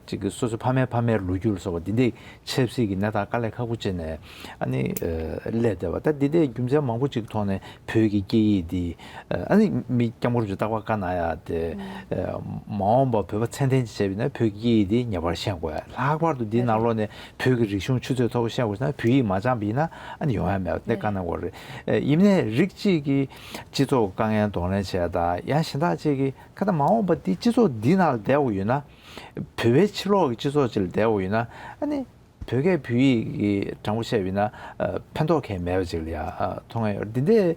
ཅིག་གི་སོ་སོ་ཕ་མའི་ཕ་མའི་ལོ་རྒྱུས་ལ་སོགས་པ་འདི་འདྲའི་ཆབ་སྲིད་ཀྱི་གནས་སྟངས་དཀའ་ལས་ཁག་པོ་བྱས་ནས་ཨ་ནི་སླེབས་བསྡད་པ། ད་འདི་འདྲའི་རྒྱུ་མཚན་མང་པོ་ཅིག་ཐོག་ནས་བོད་ཀྱི་སྐད་ཡིག་འདི་ཨ་ནི་མི་སྐྱབས་མགོན་རིན་པོ་ཆེ་རྟག་པར་བཀའ་གནང་ཡ་དེ་མ་འོངས་པ་བོད་པ་ཚད་ལྡན་ཅིག་བྱས་པ་ཡིན་ན་བོད་ཀྱི་སྐད་ཡིག་འདི་ངེས་པར་ཤེས་དགོས། ལྷག་པར་དུ་འདིའི་ནང་ལོགས་ནས། བོད་ཀྱི་རིག་གཞུང་ཆུ་ཚད་མཐོ་པོ་ཤེས་དགོས་ཟེར་ན་བོད་ཡིག་མ་སྦྱངས་པ་ཡིན་ན་ཨ་ནི་ཡོང་ཡ་མེད་པ་དེ་བཀའ་གནང་དགོས་རེད། ཡིན་ནའི་རིགས་གཅིག་གིས་སྤྱི་ཚོགས་དཀའ་ངལ་གདོང་ལེན་བྱས་དང་ཡང་གཞན་དག་ཅིག་གིས་ཁ་ད་མ་འོངས་པ་འདི་སྤྱི་ཚོགས་འདི་ནང་ལ་བསྡད་དགོས་ཡོད་ན་བོད་པའི་ཕྱི་ལོགས་ཀྱི་སྤྱི་ཚོགས་ཅིག་ལ་བསྡད་དགོས་ཡོད་ན་ཨ་ནི་བོད་སྐད་བོད་ཡིག་གི་དྲང་པོ་བཤད་པ་ཡིན་ན་ཕན་ཐོགས་གང་ཡང་མེད་པ་ཅིག་ལ་ཡ་མཐོང་ཡ་ཡོད་རེད། འདི་འདྲའི་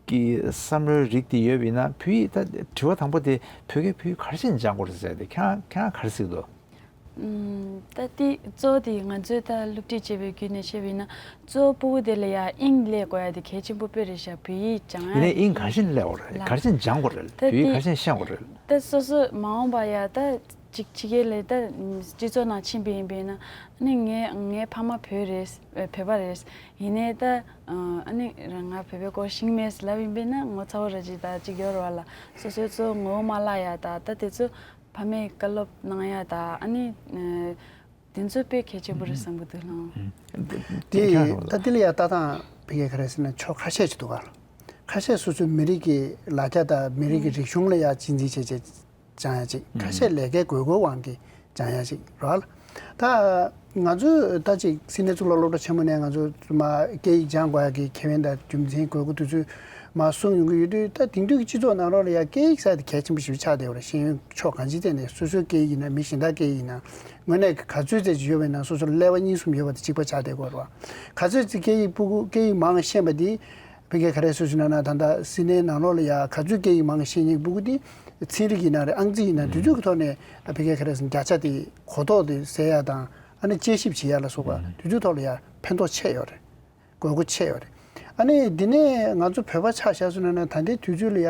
གི་བསམ་བློའི་རིགས་དེ་ཡོད་པ་ཡིན་ན་བོད་ཡིག་ད་དྲི་བ་དང་པོ་དེ་བོད་སྐད་བོད་ཡིག་ག་རེ་བྱས་ནས་སྦྱང་དགོས་རེད་ཟེར་ཏེ་ཁྱེད་རང་ཁྱེད་རང་ག་རེ་ཟེར་གྱི་འདུག་ད་དེ་གཙོ་བོ་དེ་ང་ཚོས་ད་སློབ་ཁྲིད་བྱེད་པའི་བརྒྱུད་ནས་བཤད་པ་ཡིན་ན་གཙོ་བོ་སྤུ་གུ་དེ་ལ་ཡ་དབྱིངས་སླེབས་དགོས་ཡ་དེ་གལ་ཆེན་པོ་དཔེ་རེད་ཤག་བོད་ཡིག་སྦྱང་ཡ་ཡིན་ནའི་དབྱིངས་ག་རེ་བཞིན་སླེབས་དགོས་རེད། ལ་ག་རེ་བཞིན་སྦྱང་དགོས་རེད། ད་བོད་ཡིག་དེ་ག་རེ་བཞིན་ཤེས་དགོས་རེད། ད་སོ་སོ་མ་འོངས་པ་ཡ་ད་ཅིག་ཕྱི་རྒྱལ་ལ་ད་སྤྱི་ཚོགས་ནང་ཕྱིན་པ་ཡིན་པས་ན་ཨ་ནི་ངའི་ངའི་ཕ་མ་བོད་རེད། བོད་པ་རེད། ཡིན་ནའི་ད་ཨ་ནི་ང་བོད་པའི་སྐོར་ཤེས་མེད་ལབ་ཡིན་པས་ན་ངོ་ཚ་བོ་ར་ཅིག་ད་ཅིག་ཡོད་རེད་བ་ལ། སོ་སོའི་གཙོ་བོ་ངོ་བོ་མ་བརླག་ཡ་ད་ད་དེ་ཚོ། ཕ་མས་བཀའ་སློབ་གནང་ཡ་དང་ཨ་ནི་ཨ་ དེ་ཚོ་དཔེ་གལ་ཆེན་པོ་རེད་བསམ་གི་འདུག་ལགས། ཨུམ། དེ་དེ་ཁྱེད་རང་ད་དེ་ལ་ཡ་ལྟ་སྟངས་ཕ་གིའི་ག་རེ་ཟེར་ན་ཕྱོགས་ཁ་ཤས་ཅིག་འདུག་ག་ཁ་ཤས་སོ་སོའི་མི་རིགས་ཀྱི་ལ་རྒྱ་དང་མི་རིགས་ཀྱི་རིག་གཞུང་ལ་ཡ་གཅེས་འཛིན་བྱེད་བྱེད་སྦྱང་ཡ་ཅིག་ཁ་ཤས་ལས་ཀའི་དགོས་མཁོའི་དབང་གིས་སྦྱང་ཡ་ཅིག་རེད་བ། ད་ང་ཚོས་ད་ཅིག་སིཌ་ནི་གཙུག་ལག་སློབ་གྲྭ་ཆེན་མོ་ནས་ང་ཚོ་མ་སྐད་ཡིག་སྦྱང་དགོས་ཡ་གི་ཁེ་ཕན་དང་རྒྱུ་མཚན་དགོས་མཁོ་དེ་ཚོ་མ་གསུངས་ཡོང་གི་ཡོད་དུས། ད་དེང་དུས་ཀྱི་སྤྱི་ཚོགས་ནང་ལོགས་ལ་ཡ་སྐད་ཡིག་ཟེར་དེ་གལ་ཆེན་པོ་ཞིག་ཆགས་བསྡད་ཡོད་རེད། ཤེས་ཡོན་ཕྱོགས་གང་ཅིའི་ཐད་ནས་སོ་སོའི་སྐད་ཡིག་ཡིན་ན་མི་གཞན་དག་སྐད་ཡིག་ཡིན་ན་དངོས་གནས་ག་ཚོད་ཙམ་ཅིག་ཡོད་པ་ཡིན་ན་སོ་སོར་ཀླད་པ་གཉིས་གསུམ་ཡོད་པ་དེ་གཅིག་པ་ཆགས་བསྡད་ཡོད་རེད་བ། ག་ཚོད་ཅིག་སྐད་ཡིག་ཕྲུ་གུ་སྐད་ཡིག་མང་ཤེས་པ་དེ་ཕ་གིའི་ག་རེ་ཟེར་ཞུ་ན་ན་ད་ལྟ་སིཌ་ནི་ནང་ལོགས་ལ་ཡ་ག་ཚོད་སྐད་ཡིག་མང་ཤེས་མཁན་ཕྲུ་གུ་དེ་ཚན་རིག་ཡིན་ན་རེད། ཨང་རྩིས་ཡིན་ན་དེ་ཚོ་གི་ཐོག་ནས་ཕ་གིའི་ག་རེ་ཟེར་བརྒྱ་ཆ་དེ་གོ་རྟོགས་དེ་ཟེར་ཡ་དང་ཨ་ནི་དཔྱད་ཞིབ་བྱེད་ཡ་ལ་སོགས་པ་དེ་ཚོའི་ཐོག་ལ་ཡ་ཕན་ཐོགས་ཆེ་ཡོད་རེད། དགོས་མཁོ་ཆེ་ཡོད་རེད། ཨ་ནི་འདི་ནས་ང་ཚོ་བོད་པ་ཆ་བཞག་སོང་ན་ན་ད་ལྟའི་དུས་ཚོད་ལ་ཡ་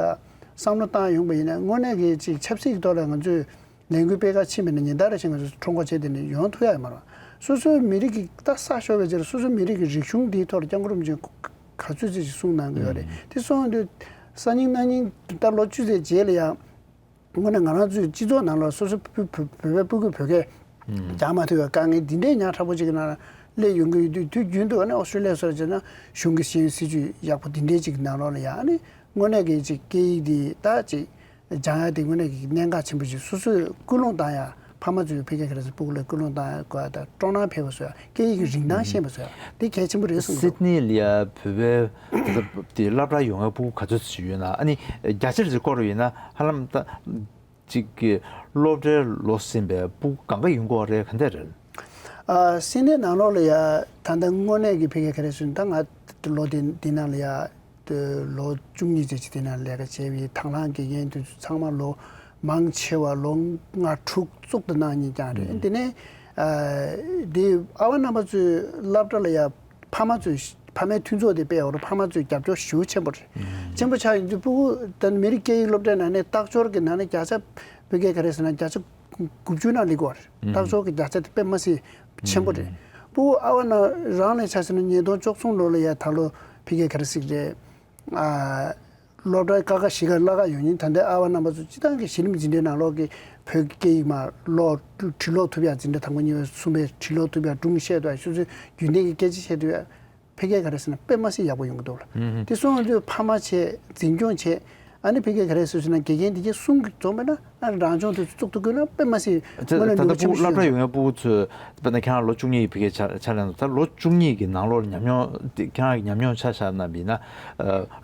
བསམ་བློ་བཏང་ཡོང་པ་ཡིན་ན་དངོས་གནས་ཀྱི་ཅིག་ཆབ་སྲིད་ཀྱི་ཐོག་ལ་ང་ཚོས་ལས་འགུལ་སྤེལ་ག་ཕྱིན་པ་ཡིན་ན་ཉིན་ལྟར་རེ་བཞིན་ང་ཚོ་ཁྲོམ་སྐོར་བྱས་དེ་ནས་ཡོང་ཐུབ་ཡ་ཡོད་མ་རེད། སོ་སོའི་མི་རིགས་ཀྱི་ད་ས་ཤོར་བའི་རྗེས་ལ་སོ་སོའི་མི་རིགས་ཀྱི་རིག་གཞུང་འདིའི་ཐོག་ལ་སྐྱབས་མགོན་རིན་པོ་ཆེས་ག་ཚོད་ཅིག་གསུངས་གནང་གི་ཡོད་རེད། དེ་སོང་དུས་སང་ཉིན་གནངས་ཉིན་ད་ལོ་བཅུ་ཙམ་རྗེས་ལ་ཡ། དངོས་གནས་ང་རང་ཚོའི་སྤྱི་ཚོགས་ནང་ལ་སོ་སོ་བོད་བོད་བོད་པའི་སྤུ་གུས་བོད་སྐད་སྦྱང་མ་ཐུབ་པའི་དཀའ་ངལ་འདི་འདྲའི་ཉག་ཕྲ་པོ་ཅིག་གི་ནང་ལ་སླེབས་ཡོང་གི་ཡོད་དུས། དུས་རྒྱུན་དུ་ཨ་ནི་ཨོ་སི་ཀྲི་ལི་ཡ་སོགས་བྱས་ན་གཞུང་གི་ཤེས་ཡོན་སྲིད་བྱུས་ཡག་པོ་འདི་འདྲའི་ཅིག་གི་ནང་ལོགས་ལ་ཡ་ཨ་ནི་དངོས་གནས་ཀྱི་ཅིག་སྐད་ཡིག་འདི་ད་ཅིག་སྦྱང་ཡ་དེ་དངོས་གནས་ཀྱི་གནད་འགག་ཆེན་པོ་ཞིག་སོ་སོས་སྐུལ་སློང་བཏང་ཡ། ཕ་མ་ཚོས་ཕ་གིའི་ག་རེ་ཟེར་སྤུ་གུ་ལ་སྐུལ་སློང་བཏང་ཡ་དགོས་ཡ་དང་སྤྲོ་སྣང་འཕེལ་བ་བཟོ་ཡ། སྐད་ཡིག་གི་རིན་ཐང་ཤེས་པ་བཟོ་ཡ་དེ་གལ་ཆེན་པོ་རེད་གསུངས་འདུག་སིཌ་ནི་ལ་ཡ་བོད་པའི་དེ་སློབ་གྲྭར་ཡོང་ཡ་སྤུ་གུ་ག་ཚོད་ཅིག་ཡོད་ན། ཨ་ནི་བརྒྱ་ཆ་རེ་ཅིག་བསྐོར་བ་ཡིན་ན་ཧ་ལམ་ད་ཅིག་གི་སློབ་གྲྭའི་ལོ་ཟིན་པའི་སྤུ་གུ་གང་ག་ཡོང་གི་ཡོད་རེད། ག་འདྲ་རེད། ཨ། སིཌ་ནི་ནང་ལོགས་ལ་ཡ་ད་ལྟ་དངོས་གནས་ཀྱི་ཕ་གིའི་ག་རེ་ཟེར་ན་ད་ང་ལོ་དེ་འདི་ནང་ལ་ཡ་ལོ་བཅུ་གཉིས་ཙམ་ཅིག་དེ་ནང་ལས་ཀ་བྱས་པའི་དང་བླངས་དགེ་རྒན་དེ་ཚོ་ཚང་མ་ལོ་མང་ཆེ་བ་ལོ་ལྔ་དྲུག་བཙུགས་ཏེ་གནང་མཁན་རྐྱང་རེད། དེ་ནས་ཨ། དེ་ཨ་བ་རྣམ་པ་ཚོའི་སློབ་གྲྭ་ལ་ཡ་ཕ་མ་ཚོས་ཕ་མའི་མཐུན་ཚོགས་དེ་སྤེལ་ཡོད་རེད། ཕ་མ་ཚོས་རྒྱབ་སྐྱོར་ཞེ་པོ་ཆེན་པོ་རེད། ཆེན་པོ་ཆགས་ཡོང་དུས་སྤུ་གུ་ད་མི་རིགས་སྐད་ཡིག་སློབ་གྲྭའི་ནང་ནས་རྟགས་སྦྱོར་གྱི་ནང་ནས་བརྒྱ་ཆ་ཕ་གིའི་ག་རེ་ཟེར་ན་བརྒྱ་ཆ་དགུ་བཅུ་ནང་སླེབས་ཀྱི་ཡོད་རེད། རྟགས་སྦྱོར་གྱི་བརྒྱ་ཆ་དེ་དཔེ་མ་སྲིད་ཆེན་པོ་རེད། སྤུ་གུ་ཨ་བ་ན་རང་ལ་ཆ་བཞག་ན་ཉིས་སྟོང་བཅུ་གསུམ་ལོ་ལ་ཡ་ད་ལོ་ཕ་གིའི་ག་རེ་ཟེར་གྱི་རེད། ཨ། སློབ་གྲྭའི་ཀ་ཁ་གཞིས་ཀ་ལ་ཁ་ཡོང་མཁན་ད་ལྟའི་ཨ་བ་རྣམ་པ་ཚོ་སྤྱིར་བཏང་གི་གཞི་རིམ་འཛིན་གྲྭའི་ནང་ལོགས་ཀྱི་བོད་ཀྱི་སྐད་ཡིག་མ་ཀློག་བྲིས་ཀློག་ཐུབ་ཡ། འཛིན་གྲྭ་དང་པོ་གཉིས་པ་གསུམ་པའི་བྲིས་ཀློག་ཐུབ་ཡ། སྒྲུང་བཤད་ཐུབ་ཡ། སོ་སོའི་རྒྱུན་ལྡན་གྱི་སྐད་ཆ་བཤད་ཐུབ་ཡ། ཕ་གིའི་ག་རེ་ཟེར་ན་དཔེ་མ་སྲིད་ཡག་པོ་ཡོང་གི་འདུག་ལ། དེ་སོང་དུས་ཕ་མ་བྱས། འཛིན་སྐྱོང་བྱས། ཨ་ནི་ཕ་གིའི་ག་རེ་ཟེར་ཞུ་ན་དགེ་རྒན་དེ་གའི་གསུམ་གྱིས་འཛོམས་པ་ན། ཨ། རང་སྦྱོང་དེ་ཚོ་བཙུགས་ཐུབ་དགོས་ན་དཔེ་མ་སྲིད་ད་ལྟ་སྔོན་ལ་ད་ལྟ་ནུས་པ་ཆེན་པོ་སློབ་གྲྭ་ཞིག་ཡོང་ཡ་སྤུ་གུ་ཚོས་དཔེར་ན་ཁྱེད་རང་ལོ་བཅུ་གཉིས་ཡི་ཕ་གིའི་ཆ་ཆ་ལེན་ད་ལོ་བཅུ་གཉིས་ཀྱི་ནང་ལོགས་ཉམས་མྱོང་དེ་ཁྱེད་རང་གི་ཉམས་མྱོང་ཆ་བཞག་ན་མིན་ན།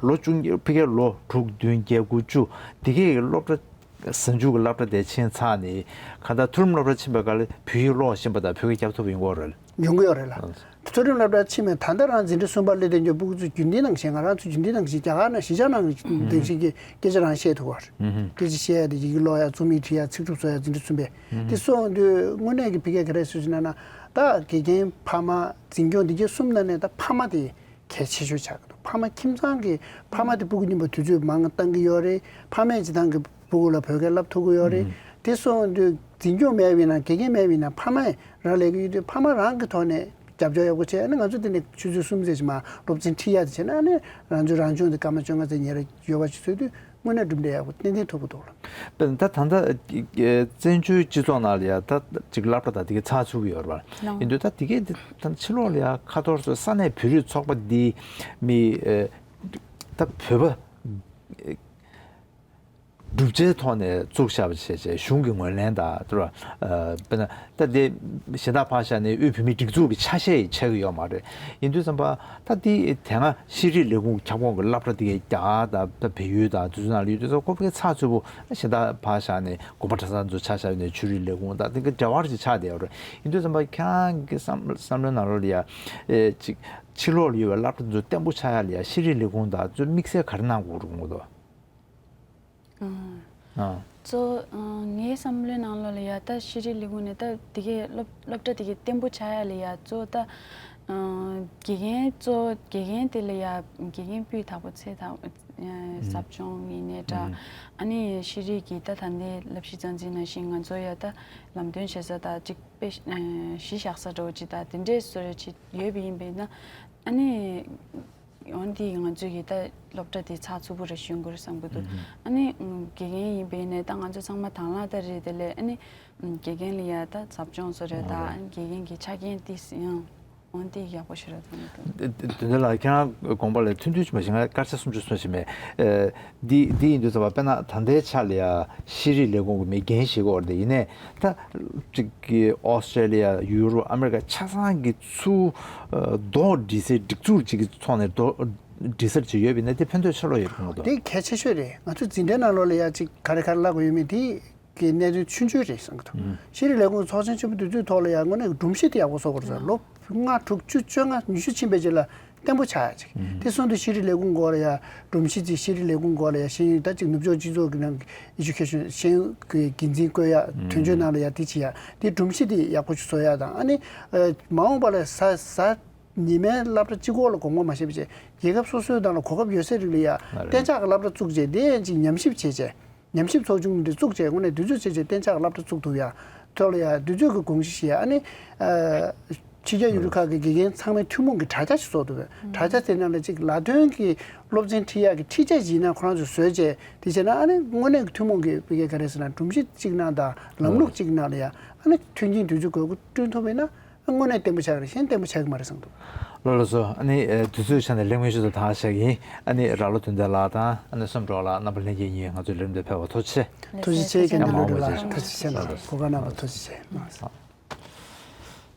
ལོ་བཅུ་གཉིས་ཕ་གིའི་ལོ་དྲུག་བདུན་བརྒྱད་དགུ་བཅུ་དེ་གའི་སློབ་གྲྭ་གཟའ་མཇུག་གི་སློབ་གྲྭ་དེ་ཕྱིན་ཚར་ནས་གང་ལྟར་མཐོ་རིམ་སློབ་གྲྭ་ཕྱིན་པའི་སྐབས་ལ་བོད་ཡིག་ཀློག་ཤེས་པ་དང་བོད་སྐད་རྒྱབ་ཐུབ་པ་ཡོང་གི་ཡོད་རེད། ཡོང་གི་ཡོད་རེད་ལ། མཐོ་རིམ་སློབ་གྲྭ་ཕྱིན་མེད། ད་ལྟ་རང་འཛིན་གྲྭ་གསུམ་པ་སླེབས་དུས་ཀྱི་སྤུ་གུ་ཚོ་རྒྱུན་ལྡན་ནང་བཞིན། ང་རང་ཚོ་རྒྱུན་ལྡན་ནང་བཞིན་རྒྱ་གར་ནང་གཞིས་ཆགས་ནང་བཞིན་གྱི་སྐད་ཆ་རང་བཤད་ཐུབ་པ་རེད། སྐད་ཆ་བཤད་ཡ་དེ་ཡི་གེ་ཀློག་ཡ། རྩོམ་ཡིག་བྲིས་ཡ། ཚིག་གྲུབ་བཟོ་ཡ། འཛིན་གྲྭ་གསུམ་པའི། དེ་སོང་དུས་དངོས་གནས་ཀྱི་ཕ་གིའི་ག་རེ་ཟེར་ཞུ་ན་ན། ད་དགེ་རྒན་ཕ་མ་འཛིན་སྐྱོང་འདི་གའི་གསུམ་ནང་ནས་ད་ཕ་མ་དེ་གལ་ཆེ་ཤོས་ཆགས་ཀྱི་འདུག་ཕ་མ་ཁྱིམ་ཚང་གི་ཕ་མ་དེ་སྤུ་གུ་རྙིང་པ་དུས་ཚོད་མང་བཏང་གི་ཡོད་རེད། ཕ་མས་སྤྱིར་བཏང་གི་སྤུ་གུ་ལ་བོད་སྐད་བསླབ་ཐུབ་ཀྱི་ཡོད་རེད། དེ་སོང་དུས་འཛིན་སྐྱོང་མེད་པ་ཡིན་ན། དགེ་རྒན་མེད་པ་ཡིན་ན། ཕ་མས་རང་ལས་ཀ་ཡོད་དུས་ཕ་མ་རང་གི་ཐོག་ནས་རྒྱབ་སྐྱོར་ཡག་པོ་བྱས། ཨ་ནི་ང་ཚོ་དེ་ནས་ཆུ་ཚོད་གསུམ་ཙམ་ཞིག་མར་སློབ་ཚན་ཁྲིད་ཡ་དེ་བྱས་ན། ཨ་ནི་རང་ཚོའི་རང་སྦྱོང་དེ་སྐར་མ་བཅོ་ལྔ་ཙམ་ཉིན་རེ་ཡོད་པ་ཞིག་བཟོས་དུས་དངོས་གནས་གྲུབ་འབྲས་ཡག་པོ་ཏན་ཏན་ཐོབ་ཀྱི་འདུག་ལ། དཔེར་ན་ད་ད་ལྟ་བཙན་བྱོལ་སྤྱི་ཚོགས་ནང་ལ་ཡ་ད་ཅིག་སློབ་གྲྭ་དང་དེ་གའི་ཚགས་ཚུད་ཀྱི་ཡོད་རེད་པ། ཡིན་དུས་ད་དེ་གའི་དེ་ད་ཕྱི་ལོགས་ལ་ཡ་ཁ་ཐོར་ཚོ་ས་གནས་བོད་རིགས་ཚོགས་པ་འདི་མི་ད་བོད་པ་གྲུབ་ཆའི་ཐོག་ནས་བཙུགས་བཞག་པ་བྱས་བྱས་གཞུང་གི་ངོས་ལེན་དང་དེ་ར། དཔེར་ན་ད་དེ་གཞན་དག་ཕར་བཞག་ནས་དབུས་བོད་མིའི་སྒྲིག་འཛུགས་ཀྱི་ཆ་ཤས་ཡང་ཆགས་ཀྱི་ཡོད་མ་རེད། ཡིན་དུས་ཙམ་པ་ད་དེ་དེ་སྔ་ཤེས་རིག་ལས་ཁུངས་ཁྱབ་ཁོངས་ཀྱི་སློབ་གྲྭ་དེ་གའི་རྒྱ་གར་དང་ད་བལ་ཡུལ་དང་དེ་ཚོ་ནང་ལ་ཡོད་དུས་ཙམ་ཁོ་པའི་ཚགས་ཚུད་པོ་གཞན་དག་ཕར་བཞག་ནས་དགོན་པ་གྲྭ་ཚང་ཚོ་ཆ་བཞག་ནས་ཆོས་རིག་ལས་ཁུངས་དང་དེ་གའི་འབྲེལ་བ་ཞིག་ཆགས་བསྡད་ཡོད་རེད། ཡིན་དུས་ཙམ་པ་ཁྱེད་རང་གི་བསམ་བསམ་བློའི་ནང་ལོགས་ལ་ཡ་ཨེ་ཅིག་ཕྱི་ལོགས་ལ་ཡོད་པའི་སློབ་གྲྭ་ཚོ་བརྟན་པོ་ཆགས་ཡ་ལ་ཡ་ཤེས་རིག་ལས་ཁུངས་དང་ཚོ་དམིགས་བསལ་ག་རེ་གནང་དགོས་རེད་དགོངས་འདུག་ཨང་། ཨང་། གཙོ་བོ་ཨང་ངའི་བསམ་བློའི་ནང་ལོགས་ལ་ཡ་ད་ཤེས་རིག་ལས་ཁུངས་ནས་ད་དེ་གའི་སློབ་སློབ་གྲྭ་དེ་གའི་བརྟན་པོ་ཆགས་ཡ་ལ་ཡ་གཙོ་བོ་ད་ཨང་དགེ་རྒན་གཙོ་བོ་དགེ་རྒན་དེ་ལ་ཡ་དགེ་རྒན་སྤུས་དག་པོ་ཚད་དང་ཨ་ཟབ་སྦྱོང་ཡིན་ནའི་འདྲ། ཨང་། ཨ་ནི་ཤེས་རིག་གི་ད་ད་ལྟའི་བསླབ་གཞི་རྩ་འཛིན་ནང་བཞིན་ང་ཚོ་ཡ་ད་ལམ་སྟོན་བྱེད་ས་དང་གཅིག་དཔེ་ཨ་གཞི་བཞག་ས་འདྲ་བོ་ཅིག་དང་དེ་འདྲའི་བཟོ་འདྲ་ཅིག་ཡོད་པ་ཡིན་པས་ན། ཨ་ནི། འོན་ཏེ་ང་ཚོས་ཀྱི་ད་སློབ་གྲྭ་དེ་ཚགས་ཚུད་པོ་རེ་ཞུ་དགོས་རེད་བསམ་གྱི་འདུག་ཨ་ནི་དགེ་རྒན་ཡིན་པ་ཡིན་ནའི་ད་ང་ཚོ་ཚང་མ་དང་བླངས་ད་རེད། དེ་ལས་ཨ་ནི་དགེ་རྒན་ལ་ཡ་ད་ཟབ་སྦྱོང་བཟོ་རེད། ད་ཨ་ནི་དགེ་རྒན་གྱི་ཆ་རྐྱེན་དེ་ཡང་འོན་ཏེ་ཡག་པོ་ཞིག་རེད་དམ་འདུག་དེ་དེ་འདྲ་ལ་ཁྱེད་རང་དགོངས་པ་ལ་ཐུང་ཐུང་ཅིག་མ་ཞིག་ང་སྐར་ཆ་སུམ་ཅུ་སོང་ཞིག་མེད། ཨེ། འདི་འདི་ཡིན་དུས་ཙམ་པ་དཔེར་ན་ད་ལྟའི་ཆ་ལ་ཡ་ཤེས་རིག་ལས་ཁུངས་ཀྱི་མི་རྒན་ཞིག་འོར་དེ་ཡིན་ནའི་ད་ཅིག་གི་ཨོ་སི་ཀྲེ་ལི་ཡ་ཡུ་རོབ་ཨ་མེ་རི་ཀ་ཆ་ཚང་གི་ཚུར་ཨ་མདོག་སྒྲིལ་སའི་སྒྲིག་འཛུགས་ཅིག་གི་ཐོག་ནས་མདོག་སྒྲིལ་སར་ཅིག་ཡོད་པ་ཡིན་ན་དེ་ཕན་ཐོགས་ཆེ་ལོས་ཡོད་པ་མ་གཏོགས། དེ་གལ་ཆེ་ཤོས་རེད། ང་ཚོ་འཛིན་གྲྭའི་ནང་ལོགས་ལ་ཡ་ཅིག་ག་རེ་ག་རེ་བསླབ་དགོས་ཡོད་མེད་དེ་གི་གནད་དོན་ཆུང་ཆུང་རེད་བསམ་གི་འདུག་ཤེས་རིག་ལས་ཁུངས་ཚོགས་ཆེན་ཆེན་པོ་དེ་ཚོའི་ཐོག་ལ་ཡང་དངོས་གནས་སྒྲོམ་གཞི་དེ་ཡག་པོ་བཟོ་དགོས་རེད། ལོ་ལྔ་དྲུག་བཅུ་བཅོ་ལྔ་ཉི་ཤུ་ཕྱིན་པའི་རྗེས་ལ་བརྟན་པོ་ཆགས་ཡ་ཅིག་དེ་སོང་དུས་ཤེས་རིག་ལས་ཁུངས་སྐོར་ལ་ཡང་སྒྲོམ་གཞི་དེ་ཤེས་རིག་ལས་ཁུངས་སྐོར་ལ་ཡང་ཤེས་ཡོན་ད་ཅིག་ནུབ་ཕྱོགས་སྤྱི་ཚོགས་ཀྱི་ནང་གི་ཨེ་ཌུ་ཀེ་ཤན་ཤེས་ཡོན་གྱི་འགན་འཛིན་བསྐོ་ཡ་དོན་གཅོད་ནང་ལ་ཡང་དེ་བྱེད་ཡ་དེ་སྒྲོམ་གཞི་དེ་ཡག་པོ་ཞིག་བཟོ་ཡ་དང་། ཨ་ནི་ཨ་མ་འོངས་པ་ལ་གཟའ་གཟའ་ཉི་མའི་སློབ་གྲྭ་གཅིག་པོ་ལ་དགོངས་པ་མ་བཞེས་པ་བྱས་རྒྱལ་ཁབ་སོ་སོའི་ནང་ལ་གོ་སྐབས་ཡོད་སའི་རིགས་ལ་ཡ་གཏན་འཇགས་ཀྱི་སློབ་གྲྭ་བཙུགས་བྱས་དེ་ཡང་ཅིག་ཉམས་ཞིབ་བྱས་བྱས། ཉམས་ཞིབ་ཚོགས་ཆུང་འདི་བཙུགས་བྱས་དངོས་གནས་དུས་ཚོད་བྱས་བྱས་གཏན་འཇགས་སློབ་གྲྭ་བཙུགས་ཐུབ་ཡ། ཐོག་ལ་ཡ་དུས་ཚོད་ཀྱི་དགོངས་གཞི་བཞེས་ཡ། ཨ་ནི་ཨ་ཕྱི་རྒྱལ་ཡུལ་གྲུ་ཁག་གི་དགེ་རྒན་ཚང་མའི་ཐུན་མོང་གི་དྲ་རྒྱ་ཞིག་བཟོ་ཐུབ་པས། དྲ་རྒྱ་དེ་ནང་ལ་ཅིག་ལག་དོན་གྱི་སློབ་ཚན་ཁྲིད་ཡ་གི་ཁྲིད་ཆས་ཞིག་ཡིན་ན་ཁོ་རང་ཚོས་བཟོས་བྱས་དེ་བྱས་ན་ཨ་ནི་དངོས་གནས་ཀྱི་ཐུན་མོང་གི་བི་གེ་ག་རེ་ཟེར་ན་སྒྲོམ་གཞི་གཅིག་ནང་དང་ལམ་ལུགས་གཅིག་ནང་ལ་ཡ་ཨ་ནི་མཐུན་རྐྱེན་དུས་ཚོད་དགོས་མཁོ་བསྐྲུན་ཐུབ་པ་ཡིན་ན། དངོས་གནས་བརྟན་པོ་ཆགས་ཀྱི་རེད། གཞན་བརྟན་པོ་ཆགས་ཀྱི་མ་རེད་བསམ་འདུག་ལགས་ལགས་སོ། ཨ་ནི་ཨེ་དུས་ཚོད་ཆ་ནས་གླེང་མོལ་ཞུ་ཐུབ་ཐང་ཞིག་ཡིན། ཨ་ནི་ར་ལོ་དོན་ལྡན་ལགས་དང་ཨ་ནི་བསམ་གྲོགས་ལགས་རྣམ་པ་ལྷན་རྒྱས་གཉིས་ང་ཚོའི་ལས་རིམ་དུ་ཕེབས་པར་ཐུགས་རྗེ་ཆེ། ཐུགས་རྗེ་ཆེ། རྒན་ཡང་མང་པོ་ལགས་ཐུགས་རྗེ་ཆེ་གནང་། བོད་སྒར་རྣམ་པ་ཐུགས་རྗེ་ཆེ་གནང་སོང་།